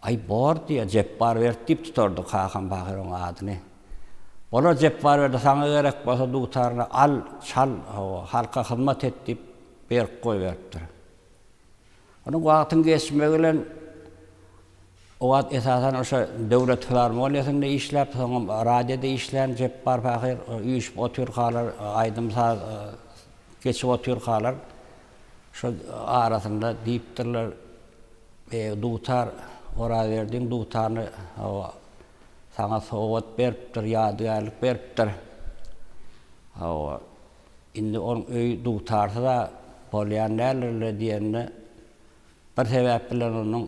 Aý, bor diýýär, Jepbarberdi diýip tutardy kakam pahyr oň adyny. Bolar Jepbarberdi, saňa gerek bolsa dutaryny al, çal, hawa, halka hyzmat et diýip berip goýberipdir. Onuň wagtyň geçmegi bilen o wagt esasan o'şa döwlet filarmoniýasynda işläp, soňam radioda işlän Jepbar pahyr üýşüp otyrkalar, aýdym-saz geçip otyrkalar şo arasynda diýipdirler, Eý, dutar, Orazberdiň dutaryny hawa, saňa sowgat beripdir, ýadygärlik beripdir. Hawa, indi onuň öýi dutarsyz-a bolýan däldir-le diýende, bir sebäp bilen onuň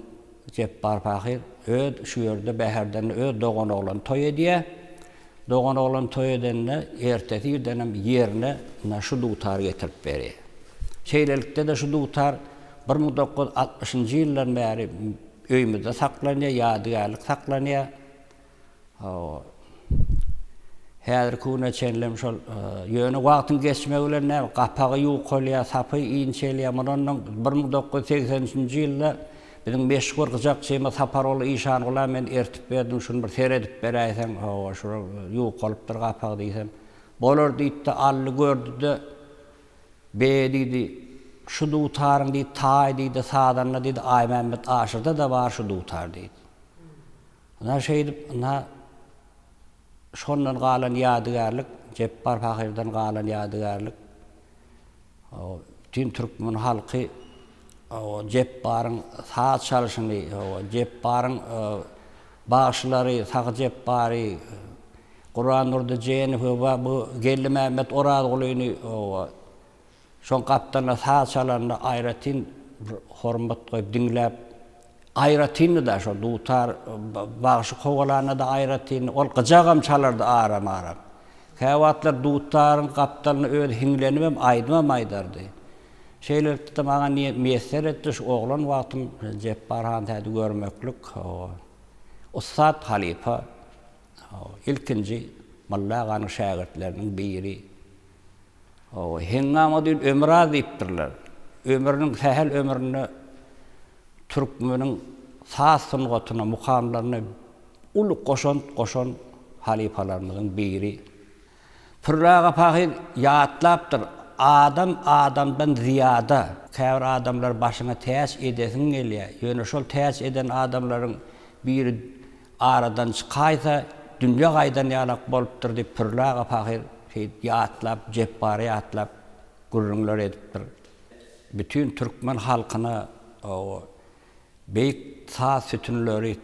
Jepbar pahyr öz şu ýerde Bäherdende öz doganoglany toý edýär. Doganoglany toý edende, ertesi irdenem ýerine ynha şu dutary getirip berýär. Şeýlelikde-de şu dutar 1960-njy ýyldan bäri öýümizde saklanýar, ýadygärlik saklanýar. Hawa. Häzirki güne çenlem şol, ýöne wagtyň geçmegi bilen näme, gapagy ýukalýar, sapy inçelýär. Mundan 1983-nji ýylda Biziň meşhur gyjakçymyz Saparguly Işangula men ertip berdim, şuny bir seredip beräýseň, hawa, şu ýukalypdyr gapagy diýsem, bolar diýdi-de, aldy gördi-de, Be, diýdi, şu dutaryň diýdi, taý diýdi, sazanda diýdi, Aýmämmet Aşyrda-da bar şu dutar diýdi. Ynha şeýdip, ynha şondan galan ýadygärlik, Jepbar pahyrdan galan ýadygärlik. Bütin türkmen halky Jepbaryň saz çalşyny, Jepbaryň bagşylary, Sahy Jepbary, Gurbandurdy Jenowy we bu Geldimämmet Orazgulyny şoň gapdalynda saz çalanda aýratyn bir hormat goýup diňläp, aýratyndy-da şo dutar bagşy kowalanda-da aýratyndy. Ol gyjagam çalardy aram-aram. Käwagtlar dutaryň gapdalynda özi hiňlenibem aýdymam aýdardy. Şeýlelikde-de maňa miýesser etdi şu oglan wagtym Jepbar Hansädi görmeklik. Ussat halypa, ilkinji Molla aganyň şägirtleriniň biri. Heňňama düýn ömür az diýipdirler. Ömrüniň sähel ömründe türkmeniň saz sungatyna, mukamlaryna uly goşant goşan halypalarymyzyň biri. Pürli aga pahyr ýatlapdyr, Adam adamdan zyýada. Käbir adamlar başyňa täç edesiň gelýär. Ýöne şol täç eden adamlaryň biri aradan çykaýsa, dünýe gaýdan ýalak bolupdyr diýip Pürli aga pahyr şeýdip ýatlap, Jepbary ýatlap gürrüňler edipdir. Bütin türkmen halkyna beýik saz sütünleri,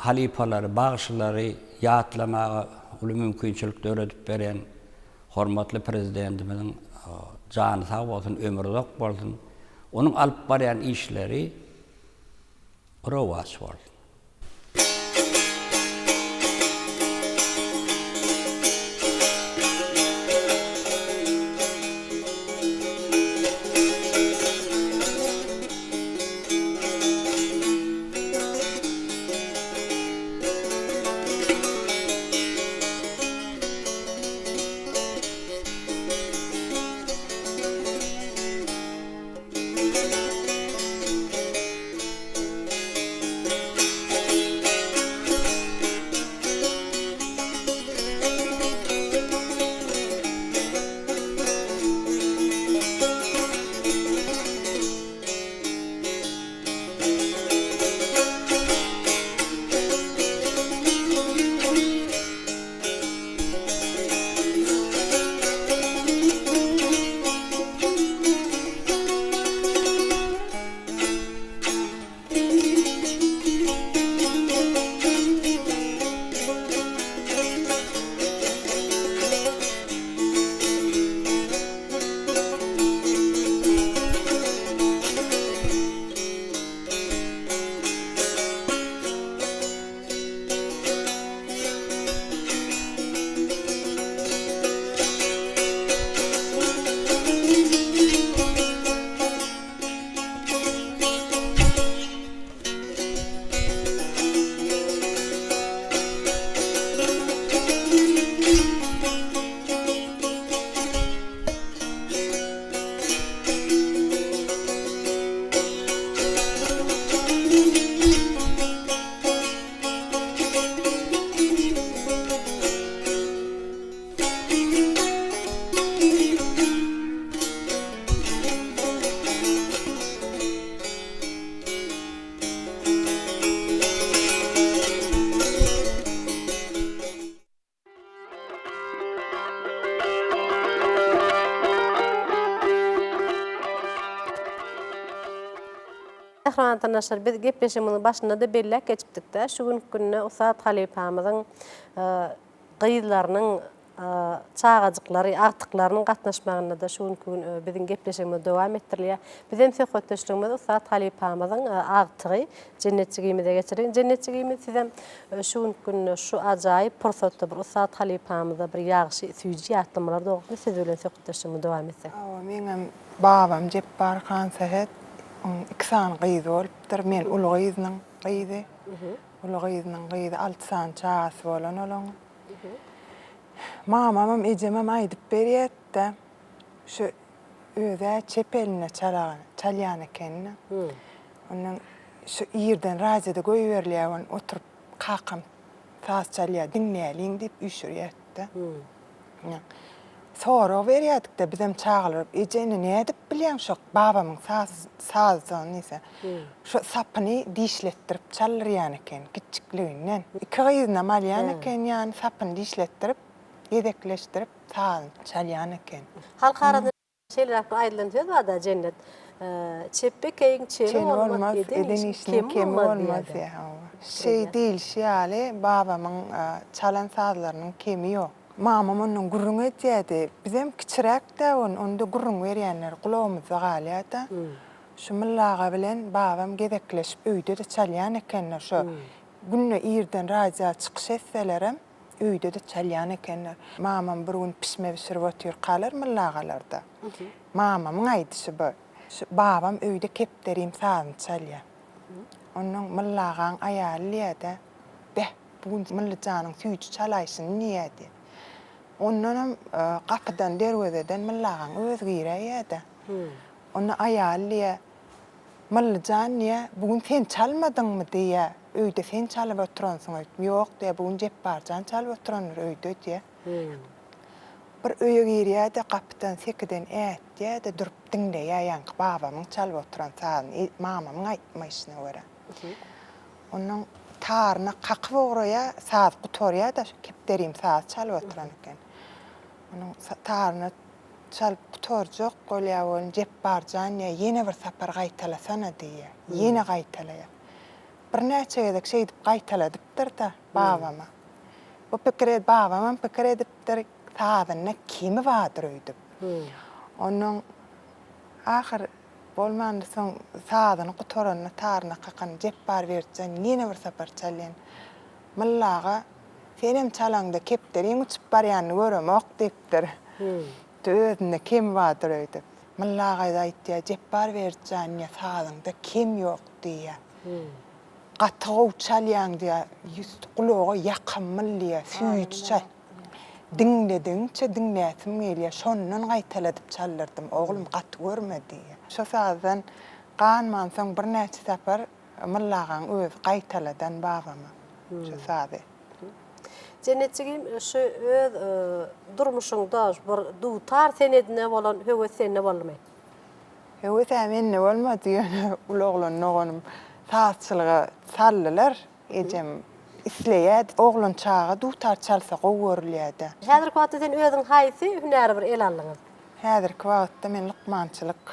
halypalary, bagşylary ýatlamaga uly mümkinçilik döredip beren hormatly Prezidentimiziň jany sag bolsun, ömri uzak bolsun! Onuň alyp barýan işleri rowaç bolsun! Mähriban watandaşlar, biz gepleşigimiziň başynda-da belläp geçipdik-de, şu günki günde ussat halypamyzyň gyzlarynyň çagajyklary, agtyklarynyň gatnaşmagynda-da şu günki gün biziň gepleşigimiz dowam etdirilýär. Biz hem söhbetdeşligimizi ussat halypamyzyň agtygy Jennet jigimize geçirdik. Jennet jigimiz sizem şu günki günde şu ajaýyp pursatda bir ussat halypamyza bir ýagşy, süýji ýatlamalar dogrusynda siz bilen söhbetdeşligimizi dowam etsek. Hawa, meňem babam Jepbar Hansähet, onuň iki sany gyzy bolupdyr. Men uly gyzynyň gyzy. Uly gyzynyň gyzy, alty sany çagasy bolan olaň. Mamamam, ejemem aýdyp berýärdi-de, şu öz-ä çep elinde çalýan ekeni. Ondan şu irden radioda goýberilýär, ony oturyp kakam saz çalýar, diňläliň diýip üýşürýärdi-de. Sorag berýärdik-de bizem çagalar, eje indi nädip bilýäň şo babamyň saz sazdygyny diýse, şo sapyny dişletdirip çaldyrýan eken kiçjikliginden. Iki gyzynam alýan eken ýany sapyny dişletdirip, gezekleşdirip sazyny çalýan eken. Halk arasynda şeýleräk bir aýdylan söz bar-da Jennet. Çepbekeýiň çeni bolmaz, eden işiniň kemi bolmaz diýýär. Şeý diýlişi ýaly babamyň çalan sazlarynyň kemi ýok. Mamam ondan gürrüň edýärdi. Bizem kiçiräk-dä ony, onda gürrüň berýänler gulagymyzda galýar-da. Şu Mylly aga bilen babam gezekleşip öýde-de çalýan ekenler. Şo günde irden radio çykyş etselerem, öýde-de çalýan ekenler. Mamam bir gün pişme bişirip otyrkalar Mylly agalarda. Mamamyň aýdyşy bu. Şu babam öýde kepderim sazyny çalýar. Onnoň Mylly agaň aýaly diýýär-de, Beh, Bu gün Mylly janyň süýji çalaýşyny diýýärdi. Ondanam gapydan, derwezeden Mylly agaň özi giräýýär-de. Onda aýaly diýýär, Mylly jan diýýär, bu gün sen çalmadyňmy diýýär, öýde sen çalyp oturansyň öýtdüm. Ýok diýýär, bu gün Jepbar jan çalyp oturandyr öýde diýýär. Bir öýe girýär-de, gapydan, sekiden ätýär-de, durup diňleýär ýaňky babamyň çalyp oturan sazyny, mamamyň aýtmaýşyna görä. Onnoň taryna kakyp ugraýar, saz gutarýar-da, şu kepderim saz çalyp oturan eken. Onuň taryna çalyp gutarjak bolýar welin, Jepbar jan diýýär, ýene bir sapar gaýtalasana diýýär. Ýene gaýtalaýar. Birnäçe gezek şeýdip gaýtaladypdyr-da babama. Bu pikir babamam pikir edipdir, sazynda kemi bardyr öýdüp. Onnoň ahyr Bolmanda soň sazyny gutaranda taryna kakan Jepbar Berdijan ýene bir sapar çalýan. Mylly aga, senem çalaňda kepderiň uçup barýanyny göremok diýipdir. Özünde kem bardyr öýdüp. Mylly aga-da aýtýar, Jepbar Berdijan diýýär, sazyňda kem ýok diýýär. Gaty gowy çalýaň diýýär, gulaga ýakymly diýýär, süýji çal. Diňledigiňçe diňläsim gelýär. Şondan gaýtaladyp çaldyrdym. Oglum, gaty görme diýýär. Şo sazdan ganmansoň birnäçe sapar Mylly agaň özi gaýtaladan babama şo sazy. Jennet jigim, şu öz durmuşyňda bir dutar senedine bolan höwes sende boldumy? Höwes-ä mende bolmady, ýöne uly oglan doganym sazçylyga saldylar. Ejem isleýärdi. Oglan çaga dutar çalsa gowy görülýärdi. Häzirki wagtda sen özüň haýsy hünäri bir ele aldyňyz? Häzirki wagtda men lukmançylyk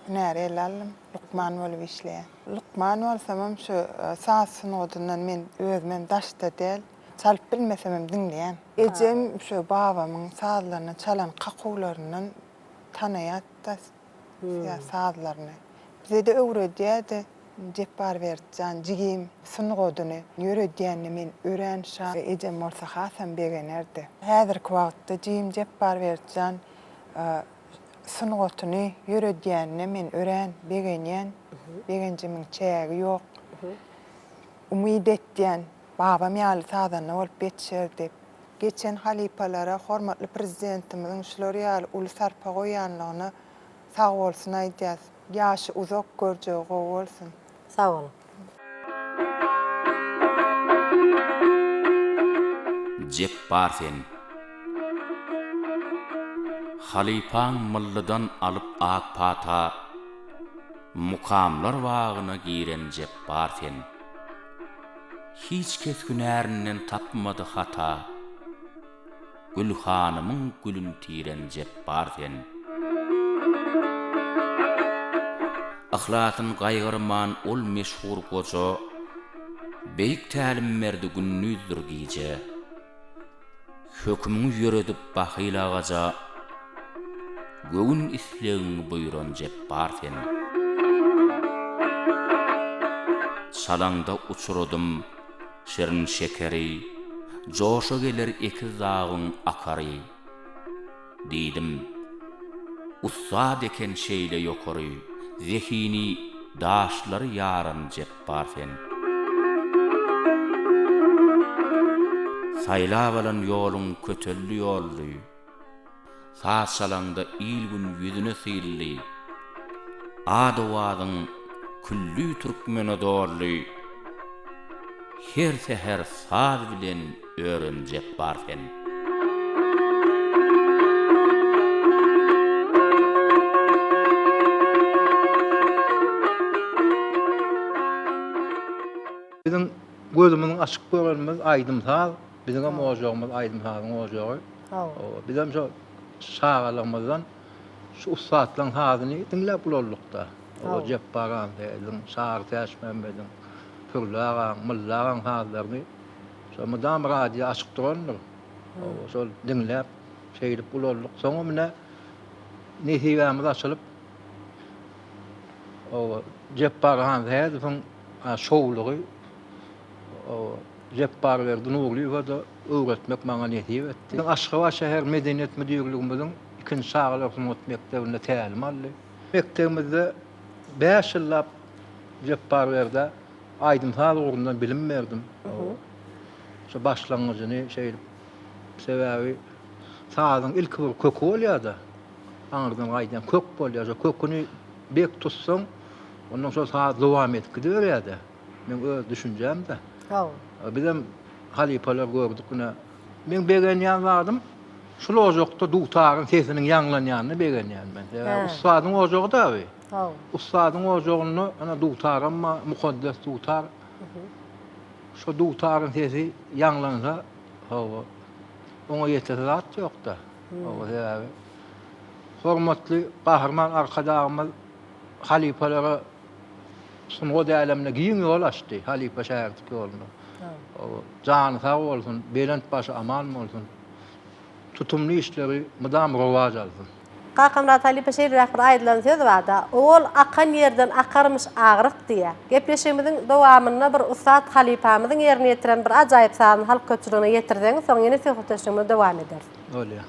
hünäri ele aldym. Lukman bolup işleýän. Lukman bolsamam şu saz sungatyndan men özümem daşda däl. Çalyp bilmesemem diňleýän. Ejem şu babamyň sazlaryny çalan kakuwlaryndan tanaýardy-da. Sazlaryny bize-de öwredýärdi. Jepbarberdi jan jigim sungatyny ýöredýänine men örän şat. Ejem bolsa hasam begenerdi. Häzirki wagtda jigim Jepbarberdi jan sungatyny ýöredýänine men örän begenýän. Begenjimiň çägi ýok. Umyt etýän, babam ýaly sazanda bolup ýetişer diýip. Geçen halypalara hormatly Prezidentimiziň şular ýaly uly sarpa goýanlygyna sag bolsun aýdýas. Ýaşy uzak, görjegi gowy bolsun. Sag boluň. Jepbar sen. Halypaň Myllydan alyp ak pata, Mukamlar bagyna giren Jepbar sen. Hiç kes hünärinden tapmady hata, Gülhanymyň gülün tiren Jepbar sen. Yhlasyn gaýgyrman ol meşhur goja, Beýik tälim berdi gündizdir gije. Hökümiňi ýöredip bahyl agaja, Göwün islegiňi buýran Jepbar sen. Çalaňda uçuradym şirin-şekeri, Joşa geler ekiz dagyň akary. Diýdim, Ussat eken şeýle ýokary, Zehini daşlary ýaran Jepbar sen. Saýlap alan ýoluň kötelli ýoldy, Saz çalaňda il-gün ýüzüne syldy, Ad-owazyň külli türkmene doldy, Her säher saz bilen ören Jepbar sen. Biziň gözümiziň açyk görenimiz aýdym-saz, biziňem ojagymyz aýdym-sazyň ojagy. Bizem şo çagalygymyzdan şu ussatlaryň sazyny diňläp ulaldyk-da. Jepbar Ansädiň, Çary Täçmämmediň, Pürli agaň, Mylly agaň sazlaryny şo mydam radio açyk durandyr. Şol diňläp, şeýdip ulaldyk. Soňam ine nesibämiz açylyp, Jepbar Hansähedowyň şowlugy Jepbarberdi Nurlyýewe-de öwretmek maňa nesip etdi. Aşgabat şäher medeniýet müdirligimiziň ikinji çagalar sungat mekdebinde tälim aldy. Mekdebimizde bäş ýyllap Jepbarberdä aýdym-saz ugrundan bilim berdim. Şo başlangyjyny şeýdip, sebäbi sazyň ilki bir köki bolýar-da, aňyrdan gaýdýan kök bolýar. Şo köküni bek tutsaň, ondan şol saz dowam edip gidiberýär-de. Meň öz düşünjäm-de. Bizem halypalar gördük ine. Meň begenýän zadym şul ojakda dutaryň sesiniň ýaňlanýanyna begenýän men. Sebäbi ussadyň ojagy-da bu. Ussadyň ojagynda ine dutaram bar, mukaddes dutar. Şo dutaryň sesi ýaňlansa, hawa, oňa ýetesi zat ýok-da. Hawa, sebäbi hormatly Gahryman Arkadagymyz halypalara sungat älemine giň ýol açdy, halypa-şägirtlik ýolunda. Jany sag bolsun, belent başy aman bolsun, tutumly işleri mydam rowaç alsyn. Kakamyrat halypa şeýleräk bir aýdylan söz barda, Owal akan ýerden akarmyş agryk diýýär. Gepleşigimiziň dowamynda bir ussat halypamyzyň ýerine ýetiren bir ajaýyp sazyny halk köpçüligine ýetirseňiz, soň ýene söhbetdeşligimizi dowam ederis. Bolýar.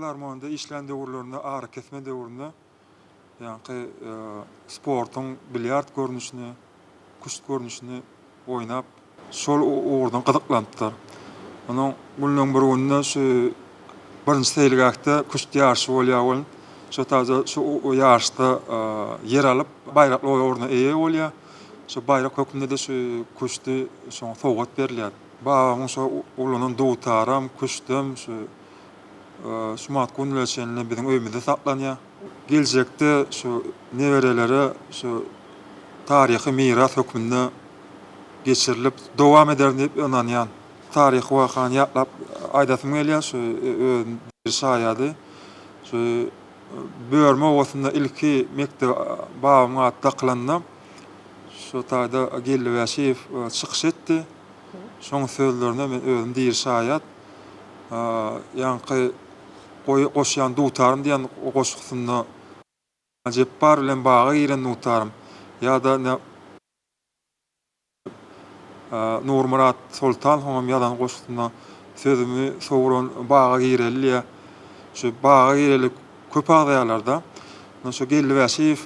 Filarmoniýada işlän döwürlerinde arakesme döwründe ýaňky sportuň bilýard görnüşini, küşt görnüşini oýnap, şol ugurdan gyzyklanypdyr. Onuň günleň bir gününde şu birinji seýilgähde küşt ýaryşy bolýar welin, şo taýda şu ýaryşda ýer alyp, baýrakly orna eýe bolýar. Şo baýrak hökmünde-de şu küşdi şoňa sowgat berilýär. Babamyň şo ulanan dutaram, küşdem şu şumat günlere çenli biziň öýümizde saklanýar. Geljekde şu neberelere şu taryhy miras hökmünde geçirilip dowam eder diýip ynanýan. Taryhy wakany ýatlap aýdasym gelýär, şu özüm diri şaýady. Şu Börme obasynda ilki mekdebe babamyň ady dakylanda şu taýda Geldi Bäşiýew çykyş etdi. Şoň sözlerine men özüm diri şaýat. Ýaňky goşýan dutarym diýen goşgusynda Jepbar bilen baga giren dutarym ýa-da Nurmyrat Soltanowyň ýazan goşgusynda Sözümi sowuran baga gireli diýýär. Şu baga gireli köp agzaýarlar-da. Ondan şo Geldi Bäşiýew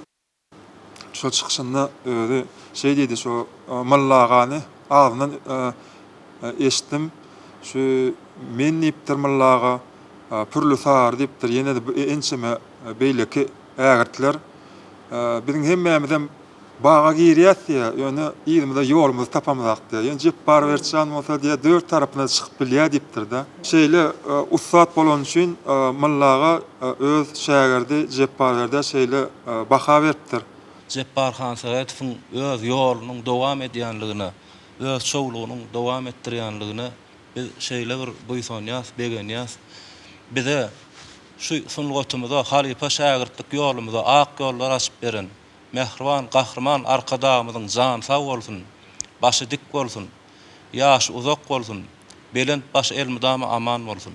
şo çykyşynda özi şeý diýdi, şo Molla agany agzyndan eşitdim. Şu men diýipdir Molla aga, Pürli Sary diýipdir, ýene-de ençeme beýleki ägirtler. Biziň hemmämizem Baga girýäs diýýär, ýöne yzymyza ýolumyzy tapamzak diýýär. Ýöne Jepbar Berçjan bolsa diýýär, dört tarapyna çykyp bilýär diýipdir-de. Şeýle ussat bolany üçin Molla aga öz şägirdi Jepbarberdä şeýle baha beripdir. Jepbar Hansähedowyň öz ýolunyň dowam edýänligine, öz şowlugynyň dowam etdirýänligine biz şeýle bir buýsanýas, begenýäs. Bize, şu sungatymyza, halypa-şägirtlik ýolumyza ak ýollar açyp beren Mähriban Gahryman Arkadagymyzyň jany sag bolsun, başy dik bolsun, ýaşy uzak bolsun, belent başy elmydama aman bolsun!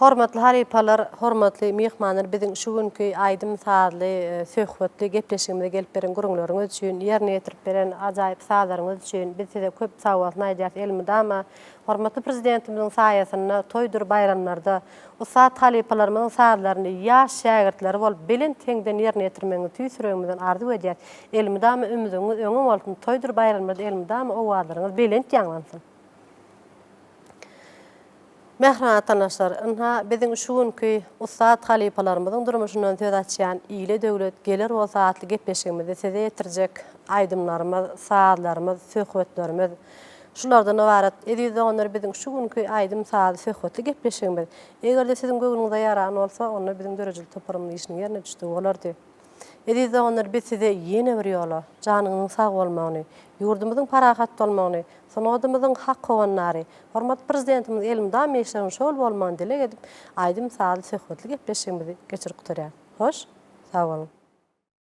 Hormatly halypalar, hormatly myhmanlar biziň şu günki aýdym-sazly, söhbetli gepleşigimize gelip beren gürrüňleriňiz üçin, ýerine ýetirip beren ajaýyp sazlaryňyz üçin biz size köp sagbolsun aýdýarys. Elmydama hormatly Prezidentimiziň saýasynda toýdur baýramlarda ussat halypalarymyzyň sazlaryny ýaş şägirtleri bolup belent heňden ýerine ýetirmegiňizi tüýs ýüregimizden arzuw edýäris. Elmydama ümzügiňiz öňe bolsun, toýdur baýramlarda elmydama owazlaryňyz belent ýaňlansyn! Mähriban watandaşlar, ynha, biziň şu günki ussat halypalarymyzyň durmuşyndan söz açýan Ile döwlet geler bolsa atly gepleşigimizde size ýetirjek aýdymlarymyz, sazlarymyz, söhbetlerimiz şulardan ybarat. Eziz doganlar, biziň şu günki aýdym-sazly, söhbetli gepleşigimiz, eger-de siziň göwnüňize ýaran bolsa, onda biziň döredijilik toparymyzyň işiniň ýerine düşdügi bolardy. Eziz doganlar, biz size ýene bir ýola janyňyzyň sag bolmagyny, ýurdumyzyň parahat bolmagyny, sungatymyzyň hak howandary, hormatly Prezidentimiziň elmydama işleriniň şowly bolmagyny dileg edip, aýdym-sazly söhbetli gepleşigimizi geçirip gutarýarys. Hoş, sag boluň!